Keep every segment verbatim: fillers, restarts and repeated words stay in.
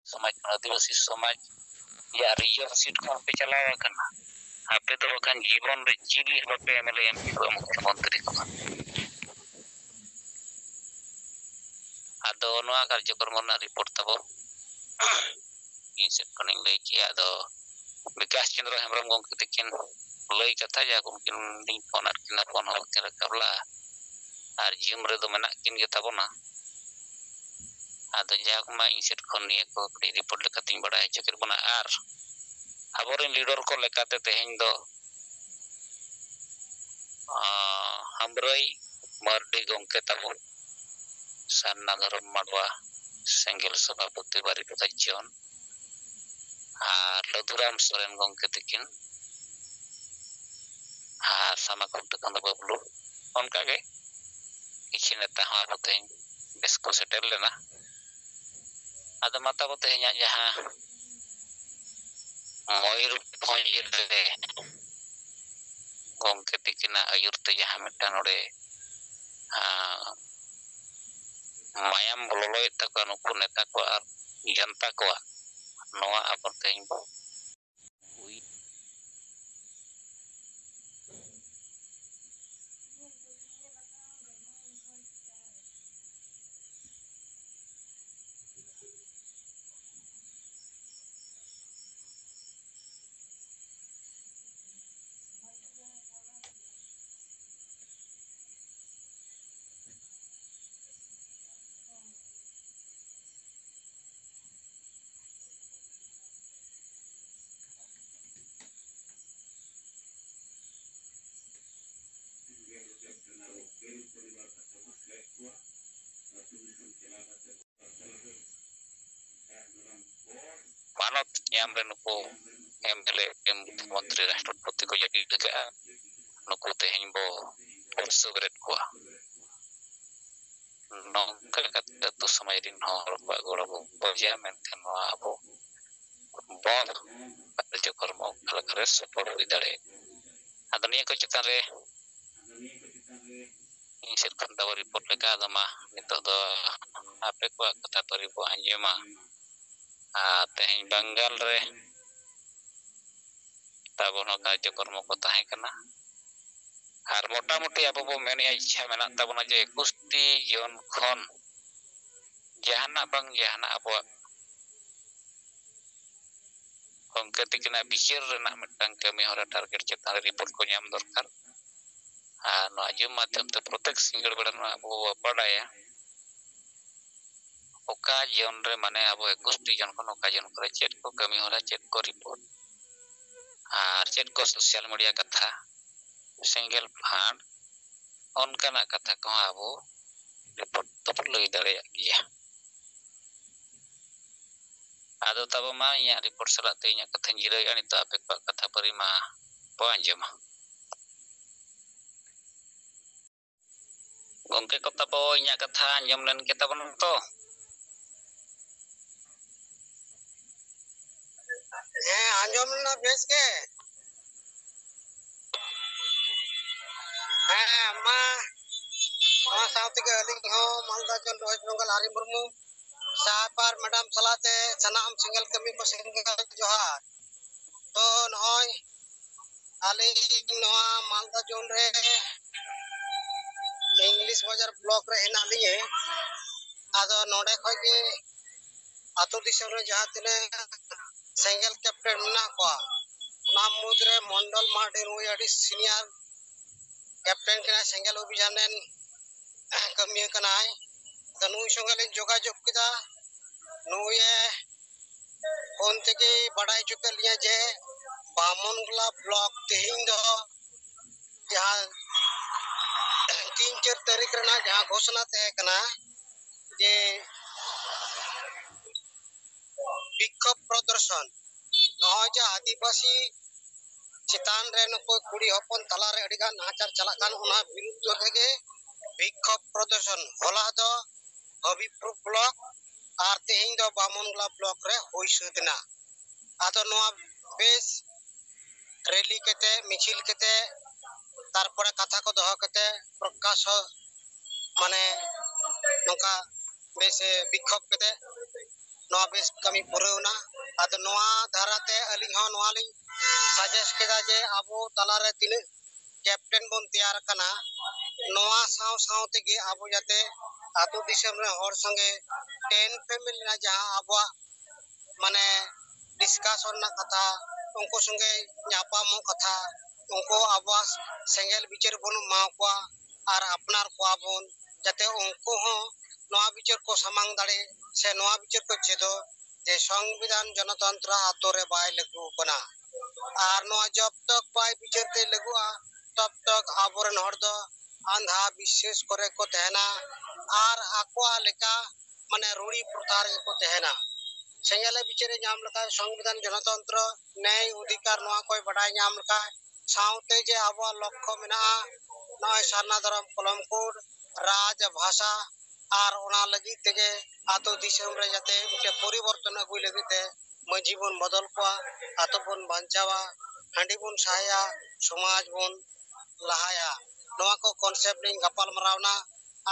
ᱥᱚᱢᱟᱡᱽ ᱠᱷᱚᱱ, ᱟᱹᱫᱤᱵᱟᱹᱥᱤ ᱥᱚᱢᱟᱡᱽ ᱨᱮᱭᱟᱜ ᱨᱤᱡᱟᱨᱵᱷ ᱥᱤᱴ ᱠᱷᱚᱱ ᱯᱮ ᱪᱟᱞᱟᱣ ᱟᱠᱟᱱᱟ᱾ ᱟᱯᱮ ᱫᱚ ᱵᱟᱠᱷᱟᱱ ᱡᱤᱵᱚᱱ ᱨᱮ ᱪᱤᱞᱤ ᱦᱚᱸ ᱵᱟᱯᱮ ᱮᱢ ᱞᱮ ᱮᱢ ᱠᱚᱣᱟ ᱢᱩᱠᱷᱭᱚᱢᱚᱱᱛᱨᱤ ᱠᱚᱣᱟ᱾ ᱟᱫᱚ ᱱᱚᱣᱟ ᱠᱟᱨᱡᱚᱠᱨᱚᱢ ᱨᱮᱱᱟᱜ ᱨᱤᱯᱳᱨᱴ ᱛᱟᱵᱚ ᱤᱧ ᱥᱮᱫ ᱠᱷᱚᱱᱤᱧ ᱞᱟᱹᱭ ᱠᱮᱜᱼᱟ᱾ ᱟᱫᱚ ᱵᱤᱠᱟᱥ ᱪᱚᱸᱫᱽᱨᱚ ᱦᱮᱢᱵᱨᱚᱢ ᱜᱚᱢᱠᱮ ᱛᱟᱹᱠᱤᱱ ᱞᱟᱹᱭ ᱠᱟᱛᱷᱟ, ᱡᱟᱦᱟᱸ ᱠᱚ ᱩᱱᱠᱤᱱ ᱞᱤᱧ ᱯᱷᱳᱱ ᱟᱫ ᱠᱤᱱᱟ, ᱯᱷᱳᱱ ᱦᱚᱸ ᱵᱟᱹᱠᱤᱱ ᱨᱟᱠᱟᱵ ᱞᱮᱜᱼᱟ᱾ ᱟᱨ ᱡᱤᱢ ᱨᱮᱫᱚ ᱢᱮᱱᱟᱜ ᱠᱤᱱ ᱜᱮ ᱛᱟᱵᱚᱱᱟ᱾ ᱟᱫᱚ ᱡᱟᱠ ᱢᱟ, ᱤᱧ ᱥᱮᱫ ᱠᱷᱚᱱ ᱱᱤᱭᱟᱹ ᱠᱚ ᱠᱟᱹᱴᱤᱡ ᱨᱤᱯᱳᱨᱴ ᱞᱮᱠᱟᱛᱤᱧ ᱵᱟᱲᱟᱭ ᱦᱚᱪᱚ ᱠᱮᱫ ᱵᱚᱱᱟ᱾ ᱟᱨ ᱟᱵᱚᱨᱮᱱ ᱞᱤᱰᱟᱨ ᱠᱚ ᱞᱮᱠᱟᱛᱮ ᱛᱮᱦᱮᱧ ᱫᱚ, ᱟᱸ, ᱦᱟᱢᱵᱽᱨᱟᱹᱭ ᱢᱟᱹᱨᱰᱤ ᱜᱚᱢᱠᱮ ᱛᱟᱵᱚᱱ, ᱥᱟᱨᱱᱟ ᱫᱷᱚᱨᱚᱢ ᱢᱟᱰᱣᱟ ᱥᱮᱸᱜᱮᱞ ᱥᱚᱵᱷᱟᱯᱚᱛᱤ ᱵᱟᱨᱤᱯᱟᱫᱟ ᱡᱚᱱ, ᱟᱨ ᱞᱟᱹᱫᱷᱩᱨᱟᱢ ᱥᱚᱨᱮᱱ ᱜᱚᱢᱠᱮ ᱛᱟᱹᱠᱤᱱ, ᱟᱨ ᱥᱟᱢᱟ ᱠᱷᱩᱱᱴᱟᱹ ᱠᱷᱚᱱ ᱫᱚ ᱵᱟᱹᱵᱞᱩ᱾ ᱚᱱᱠᱟᱜᱮ ᱠᱤᱪᱷᱩ ᱱᱮᱛᱟ ᱦᱚᱸ ᱟᱵᱚ ᱛᱮᱦᱮᱧ ᱵᱮᱥ ᱠᱚ ᱥᱮᱴᱮᱨ ᱞᱮᱱᱟ᱾ ᱟᱫᱚ ᱢᱟ ᱛᱟᱵᱚ ᱛᱮᱦᱮᱧᱟᱜ ᱡᱟᱦᱟᱸ ᱢᱚᱭᱩᱨᱵᱷᱚᱸᱡᱽ ᱨᱮ ᱜᱚᱢᱠᱮ ᱛᱤᱠᱤᱱᱟᱜ ᱟᱹᱭᱩᱨ ᱛᱮ ᱡᱟᱦᱟᱸ ᱢᱤᱫᱴᱟᱝ ᱱᱚᱰᱮ, ᱟᱸ, ᱢᱟᱭᱟᱢ ᱞᱚᱞᱚᱭᱮᱫ ᱛᱟᱠᱚᱣᱟ ᱱᱩᱠᱩ ᱱᱮᱛᱟ ᱠᱚᱣᱟᱜ ᱟᱨ ᱡᱚᱱᱛᱟ ᱠᱚᱣᱟᱜ, ᱱᱚᱣᱟ ᱟᱵᱚ ᱛᱮᱦᱮᱧ ᱵᱚ ᱢᱟᱱᱚᱛ ᱧᱟᱢ ᱨᱮ ᱱᱩᱠᱩ ᱮᱢ ᱮᱞ ᱮ, ᱮᱢ ᱢᱚᱱᱛᱨᱤ, ᱨᱟᱥᱴᱨᱚᱯᱚᱛᱤ ᱠᱚ ᱡᱟᱹᱯᱤᱫ ᱟᱠᱟᱫᱼᱟ᱾ ᱱᱩᱠᱩ ᱛᱮᱦᱮᱧ ᱵᱚ ᱯᱟᱹᱨᱥᱟᱹ ᱵᱮᱨᱮᱫ ᱠᱚᱣᱟ᱾ ᱱᱚᱝᱠᱟ ᱠᱟᱛᱮ ᱟᱹᱛᱩ ᱥᱚᱢᱟᱡᱽ ᱨᱮᱱ ᱦᱚᱲ ᱠᱚᱣᱟᱜ ᱜᱚᱲᱚ ᱵᱚ ᱠᱷᱚᱡᱟ, ᱢᱮᱱᱠᱷᱟᱱ ᱱᱚᱣᱟ ᱟᱵᱚ ᱵᱚᱱᱫᱷ ᱠᱟᱨᱡᱚᱠᱨᱚᱢ ᱚᱠᱟ ᱞᱮᱠᱟᱨᱮ ᱥᱚᱯᱷᱚᱞ ᱦᱩᱭ ᱫᱟᱲᱮᱭᱟᱜᱼᱟ᱾ ᱟᱫᱚ ᱱᱤᱭᱟᱹ ᱠᱚ ᱪᱮᱛᱟᱱ ᱨᱮ ᱤᱧ ᱥᱮᱫ ᱠᱷᱚᱱ ᱫᱚ ᱨᱤᱯᱳᱨᱴ ᱞᱮᱠᱟ ᱫᱚ ᱢᱟ ᱱᱤᱛᱚᱜ ᱫᱚ ᱟᱯᱮ ᱠᱚᱣᱟᱜ ᱠᱟᱛᱷᱟ ᱯᱟᱹᱨᱤ ᱵᱚ ᱟᱸᱡᱚᱢᱟ᱾ ᱟᱨ ᱛᱮᱦᱮᱧ ᱵᱟᱝᱜᱟᱞ ᱨᱮ ᱛᱟᱵᱚᱱ ᱦᱚᱸ ᱠᱟᱨᱡᱚᱠᱨᱚᱢ ᱠᱚ ᱛᱟᱦᱮᱸ ᱠᱟᱱᱟ᱾ ᱟᱨ ᱢᱚᱴᱟᱢᱩᱴᱤ ᱟᱵᱚ ᱵᱚ ᱢᱮᱱᱮᱜᱼᱟ, ᱤᱪᱪᱷᱟ ᱢᱮᱱᱟᱜ ᱛᱟᱵᱚᱱᱟ ᱡᱮ ᱮᱠᱩᱥᱴᱤ ᱡᱚᱱ ᱠᱷᱚᱱ ᱡᱟᱦᱟᱱᱟᱜ ᱵᱟᱝ ᱡᱟᱦᱟᱱᱟᱜ ᱟᱵᱚᱣᱟᱜ ᱜᱚᱢᱠᱮ ᱛᱤᱠᱤᱱᱟᱜ ᱵᱤᱪᱟᱹᱨ ᱨᱮᱱᱟᱜ ᱢᱤᱫᱴᱟᱝ ᱠᱟᱹᱢᱤ ᱦᱚᱨᱟ ᱴᱟᱨᱜᱮᱴ ᱪᱮᱛᱟᱱ ᱨᱮ ᱨᱤᱯᱳᱨᱴ ᱠᱚ ᱧᱟᱢ ᱫᱚᱨᱠᱟᱨ᱾ ᱟᱨ ᱱᱚᱣᱟ ᱡᱩᱢ ᱢᱟᱫᱽᱫᱷᱚᱢ ᱛᱮ ᱯᱨᱚᱛᱮᱠ ᱥᱤᱸᱜᱟᱹᱲ ᱵᱮᱲᱟ ᱱᱚᱣᱟ ᱟᱵᱚ ᱵᱚ ᱵᱟᱰᱟᱭᱟ, ᱚᱠᱟ ᱡᱚᱱ ᱨᱮ, ᱢᱟᱱᱮ ᱟᱵᱚ ᱮᱠᱩᱥᱴᱤ ᱡᱚᱱ ᱠᱷᱚᱱ ᱚᱠᱟ ᱡᱚᱱ ᱠᱚᱨᱮ ᱪᱮᱫ ᱠᱚ ᱠᱟᱹᱢᱤ ᱦᱚᱨᱟ, ᱪᱮᱫ ᱠᱚ ᱨᱤᱯᱳᱨᱴ, ᱟᱨ ᱪᱮᱫ ᱠᱚ ᱥᱳᱥᱟᱞ ᱢᱤᱰᱤᱭᱟ ᱠᱟᱛᱷᱟ, ᱥᱮᱸᱜᱮᱞ ᱯᱷᱟᱸᱰ, ᱚᱱᱠᱟᱱᱟᱜ ᱠᱟᱛᱷᱟ ᱠᱚᱦᱚᱸ ᱟᱵᱚ ᱨᱤᱯᱳᱨᱴ ᱫᱚᱵᱚ ᱞᱟᱹᱭ ᱫᱟᱲᱮᱭᱟᱜ ᱜᱮᱭᱟ᱾ ᱟᱫᱚ ᱛᱟᱵᱚ ᱢᱟ ᱤᱧᱟᱹᱜ ᱨᱤᱯᱳᱨᱴ ᱥᱟᱞᱟᱜ ᱛᱮ ᱤᱧᱟᱹᱜ ᱠᱟᱛᱷᱟᱧ ᱡᱤᱨᱟᱹᱣᱮᱫᱼᱟ᱾ ᱱᱤᱛᱚᱜ ᱟᱯᱮ ᱠᱚᱣᱟᱜ ᱠᱟᱛᱷᱟ ᱯᱟᱹᱨᱤ ᱢᱟ ᱵᱚ ᱟᱸᱡᱚᱢᱟ᱾ ᱜᱚᱢᱠᱮ ᱠᱚ ᱛᱟᱵᱚ, ᱤᱧᱟᱹᱜ ᱠᱟᱛᱷᱟ ᱟᱸᱡᱚᱢ ᱞᱮᱱ ᱜᱮ ᱛᱟᱵᱚᱱ ᱛᱚ? ᱦᱮᱸ, ᱟᱸᱡᱚᱢ ᱞᱮᱱᱟ ᱵᱮᱥ ᱜᱮ᱾ ᱦᱮᱸ, ᱢᱟ, ᱚᱱᱟ ᱥᱟᱶ ᱛᱮᱜᱮ ᱟᱹᱞᱤᱧ ᱦᱚᱸ ᱢᱟᱞᱫᱟ ᱡᱚᱱ ᱨᱚᱦᱤᱛ ᱵᱮᱝᱜᱚᱞ ᱟᱨᱭᱟᱱ ᱢᱩᱨᱢᱩ ᱥᱟᱦᱮᱵ ᱟᱨ ᱢᱮᱰᱟᱢ ᱥᱟᱞᱟᱜ ᱛᱮ ᱥᱟᱱᱟᱢ ᱥᱮᱸᱜᱮᱞ ᱠᱟᱹᱢᱤ ᱠᱚ ᱥᱮᱸᱜᱮᱞ ᱡᱚᱦᱟᱨ᱾ ᱛᱚ ᱱᱚᱜᱼᱚᱭ ᱟᱹᱞᱤᱧ ᱱᱚᱣᱟ ᱢᱟᱞᱫᱟ ᱡᱚᱱ ᱨᱮ ᱤᱝᱞᱤᱥ ᱵᱟᱡᱟᱨ ᱵᱞᱚᱠ ᱨᱮ ᱦᱮᱱᱟᱜ ᱞᱤᱧᱟᱹ᱾ ᱟᱫᱚ ᱱᱚᱰᱮ ᱠᱷᱚᱡ ᱜᱮ ᱟᱹᱛᱩ ᱫᱤᱥᱚᱢ ᱨᱮ ᱡᱟᱦᱟᱸ ᱛᱤᱱᱟᱹᱜ ᱥᱮᱸᱜᱮᱞ ᱠᱮᱯᱴᱮᱱ ᱢᱮᱱᱟᱜ ᱠᱚᱣᱟ, ᱚᱱᱟ ᱢᱩᱫᱽᱨᱮ ᱢᱚᱱᱰᱚᱞ ᱢᱟᱨᱰᱤ, ᱱᱩᱭ ᱟᱹᱰᱤ ᱥᱤᱱᱤᱭᱟᱨ ᱠᱮᱯᱴᱮᱱ ᱠᱟᱱᱟᱭ, ᱥᱮᱸᱜᱮᱞ ᱚᱵᱷᱤᱡᱟᱱ ᱨᱮᱱ ᱠᱟᱹᱢᱤᱭᱟᱹ ᱠᱟᱱᱟᱭ᱾ ᱟᱫᱚ ᱱᱩᱭ ᱥᱚᱸᱜᱮ ᱞᱤᱧ ᱡᱳᱜᱟᱡᱳᱜᱽ ᱠᱮᱫᱟ᱾ ᱱᱩᱭᱮ ᱯᱷᱳᱱ ᱛᱮᱜᱮ ᱵᱟᱰᱟᱭ ᱦᱚᱪᱚ ᱠᱮᱫ ᱞᱤᱧᱟ ᱡᱮ ᱵᱟᱢᱚᱱᱜᱳᱞᱟ ᱵᱞᱚᱠ ᱛᱮᱦᱮᱧ ᱫᱚ ᱡᱟᱦᱟᱸ ᱛᱤᱱ ᱪᱟᱨ ᱛᱟᱹᱨᱤᱠᱷ ᱨᱮᱱᱟᱜ ᱡᱟᱦᱟᱸ ᱜᱷᱳᱥᱚᱱᱟ ᱛᱟᱦᱮᱸ ᱠᱟᱱᱟ ᱡᱮ ᱵᱤᱠᱠᱷᱳᱵ ᱯᱨᱚᱫᱚᱨᱥᱚᱱ, ᱱᱚᱜᱼᱚᱭ ᱡᱮ ᱟᱹᱫᱤᱵᱟᱹᱥᱤ ᱪᱮᱛᱟᱱ ᱨᱮ ᱱᱩᱠᱩ ᱠᱩᱲᱤ ᱦᱚᱯᱚᱱ ᱛᱟᱞᱟᱨᱮ ᱟᱹᱰᱤᱜᱟᱱ ᱱᱟᱦᱟᱪᱟᱨ ᱪᱟᱞᱟᱜ ᱠᱟᱱ, ᱚᱱᱟ ᱵᱤᱨᱩᱫᱽ ᱨᱮᱜᱮ ᱵᱤᱠᱠᱷᱳᱵ ᱯᱨᱚᱫᱚᱨᱥᱚᱱ ᱦᱚᱞᱟ ᱫᱚ ᱦᱚᱵᱤᱵᱽᱯᱩᱨ ᱵᱞᱚᱠ ᱟᱨ ᱛᱮᱦᱮᱧ ᱫᱚ ᱵᱟᱢᱚᱱᱜᱳᱞᱟ ᱵᱞᱚᱠ ᱨᱮ ᱦᱩᱭ ᱥᱟᱹᱛ ᱮᱱᱟ᱾ ᱟᱫᱚ ᱱᱚᱣᱟ ᱵᱮᱥ ᱨᱮᱞᱤ ᱠᱟᱛᱮ, ᱢᱤᱪᱷᱤᱞ ᱠᱟᱛᱮ, ᱛᱟᱨᱯᱚᱨᱮ ᱠᱟᱛᱷᱟ ᱠᱚ ᱫᱚᱦᱚ ᱠᱟᱛᱮ, ᱯᱨᱚᱠᱟᱥ ᱦᱚᱸ, ᱢᱟᱱᱮ, ᱱᱚᱝᱠᱟ ᱵᱮᱥ ᱵᱤᱠᱠᱷᱳᱵ ᱠᱟᱛᱮ ᱱᱚᱣᱟ ᱵᱮᱥ ᱠᱟᱹᱢᱤ ᱯᱩᱨᱟᱹᱣ ᱮᱱᱟ᱾ ᱟᱫᱚ ᱱᱚᱣᱟ ᱫᱷᱟᱨᱟᱛᱮ ᱟᱹᱞᱤᱧ ᱦᱚᱸ ᱱᱚᱣᱟ ᱞᱤᱧ suggest ᱠᱮᱫᱟ ᱡᱮ ᱟᱵᱚ ᱛᱟᱞᱟᱨᱮ ᱛᱤᱱᱟᱹᱜ captain ᱵᱚᱱ ᱛᱮᱭᱟᱨ ᱟᱠᱟᱱᱟ, ᱱᱚᱣᱟ ᱥᱟᱶ ᱥᱟᱶ ᱛᱮᱜᱮ ᱟᱵᱚ ᱡᱟᱛᱮ ᱟᱹᱛᱩ ᱫᱤᱥᱚᱢ ᱨᱮᱱ ᱦᱚᱲ ᱥᱚᱸᱜᱮ ten family ᱨᱮᱱᱟᱜ ᱡᱟᱦᱟᱸ ᱟᱵᱚᱣᱟᱜ ᱢᱟᱱᱮ discussion ᱨᱮᱱᱟᱜ ᱠᱟᱛᱷᱟ, ᱩᱱᱠᱩ ᱥᱚᱸᱜᱮ ᱧᱟᱯᱟᱢᱚᱜ ᱠᱟᱛᱷᱟ, ᱩᱱᱠᱩ ᱟᱵᱚᱣᱟᱜ ᱥᱮᱸᱜᱮᱞ ᱵᱤᱪᱟᱹᱨ ᱵᱚᱱ ᱮᱢᱟ ᱠᱚᱣᱟ ᱟᱨ ᱟᱯᱱᱟᱨ ᱠᱚᱣᱟ ᱵᱚᱱ, ᱡᱟᱛᱮ ᱩᱱᱠᱩ ᱦᱚᱸ ᱱᱚᱣᱟ ᱵᱤᱪᱟᱹᱨ ᱠᱚ ᱥᱟᱢᱟᱝ ᱫᱟᱲᱮ ᱥᱮ ᱱᱚᱣᱟ ᱵᱤᱪᱟᱹᱨ ᱠᱚ ᱪᱮᱫᱚᱜ ᱡᱮ ᱥᱚᱝᱵᱤᱫᱷᱟᱱ ᱜᱚᱱᱚᱛᱚᱱᱛᱨᱚ ᱟᱛᱳ ᱨᱮ ᱵᱟᱭ ᱞᱟᱹᱜᱩ ᱟᱠᱟᱱᱟ᱾ ᱟᱨ ᱱᱚᱣᱟ ᱡᱚᱵ ᱛᱚᱠ ᱵᱟᱭ ᱵᱤᱪᱟᱹᱨ ᱛᱮ ᱞᱟᱹᱜᱩᱜᱼᱟ, ᱛᱚᱵ ᱛᱚᱠ ᱟᱵᱚᱨᱮᱱ ᱦᱚᱲ ᱫᱚ ᱟᱸᱫᱷᱟ ᱵᱤᱥᱥᱟᱹᱥ ᱠᱚᱨᱮ ᱠᱚ ᱛᱟᱦᱮᱱᱟ ᱟᱨ ᱟᱠᱚᱣᱟᱜ ᱞᱮᱠᱟ ᱢᱟᱱᱮ ᱨᱩᱲᱤ ᱯᱨᱚᱛᱷᱟ ᱨᱮᱜᱮ ᱠᱚ ᱛᱟᱦᱮᱱᱟ᱾ ᱥᱮᱸᱜᱮᱞ ᱵᱤᱪᱟᱹᱨᱮ ᱧᱟᱢ ᱞᱮᱠᱷᱟᱱ ᱥᱚᱝᱵᱤᱫᱷᱟᱱ, ᱜᱚᱱᱚᱛᱚᱱᱛᱨᱚ, ᱱᱮᱭ ᱚᱫᱷᱤᱠᱟᱨ ᱱᱚᱣᱟ ᱠᱚᱭ ᱵᱟᱰᱟᱭ ᱧᱟᱢ ᱞᱮᱠᱷᱟᱱ ᱥᱟᱶᱛᱮ ᱡᱮ ᱟᱵᱚᱣᱟᱜ ᱞᱚᱠᱠᱷᱚ ᱢᱮᱱᱟᱜᱼᱟ ᱱᱚᱜᱼᱚᱭ ᱥᱟᱨᱱᱟ ᱫᱷᱚᱨᱚᱢ ᱠᱚᱞᱚᱢ ᱠᱳᱰ, ᱨᱟᱡᱽ ᱵᱷᱟᱥᱟ, ᱟᱨ ᱚᱱᱟ ᱞᱟᱹᱜᱤᱫ ᱛᱮᱜᱮ ᱟᱛᱳ ᱫᱤᱥᱚᱢ ᱨᱮ ᱡᱟᱛᱮ ᱢᱤᱫᱴᱮᱱ ᱯᱚᱨᱤᱵᱚᱨᱛᱚᱱ ᱟᱹᱜᱩᱭ ᱞᱟᱹᱜᱤᱫ ᱛᱮ ᱢᱟᱹᱡᱷᱤ ᱵᱚᱱ ᱵᱚᱫᱚᱞ ᱠᱚᱣᱟ, ᱟᱛᱳ ᱵᱚᱱ ᱵᱟᱧᱪᱟᱣᱟ, ᱦᱟᱺᱰᱤ ᱵᱚᱱ ᱥᱟᱦᱟᱭᱟ, ᱥᱚᱢᱟᱡᱽ ᱵᱚᱱ ᱞᱟᱦᱟᱭᱟ᱾ ᱱᱚᱣᱟ ᱠᱚ concept ᱞᱤᱧ ᱜᱟᱯᱟᱞ ᱢᱟᱨᱟᱣ ᱮᱱᱟ᱾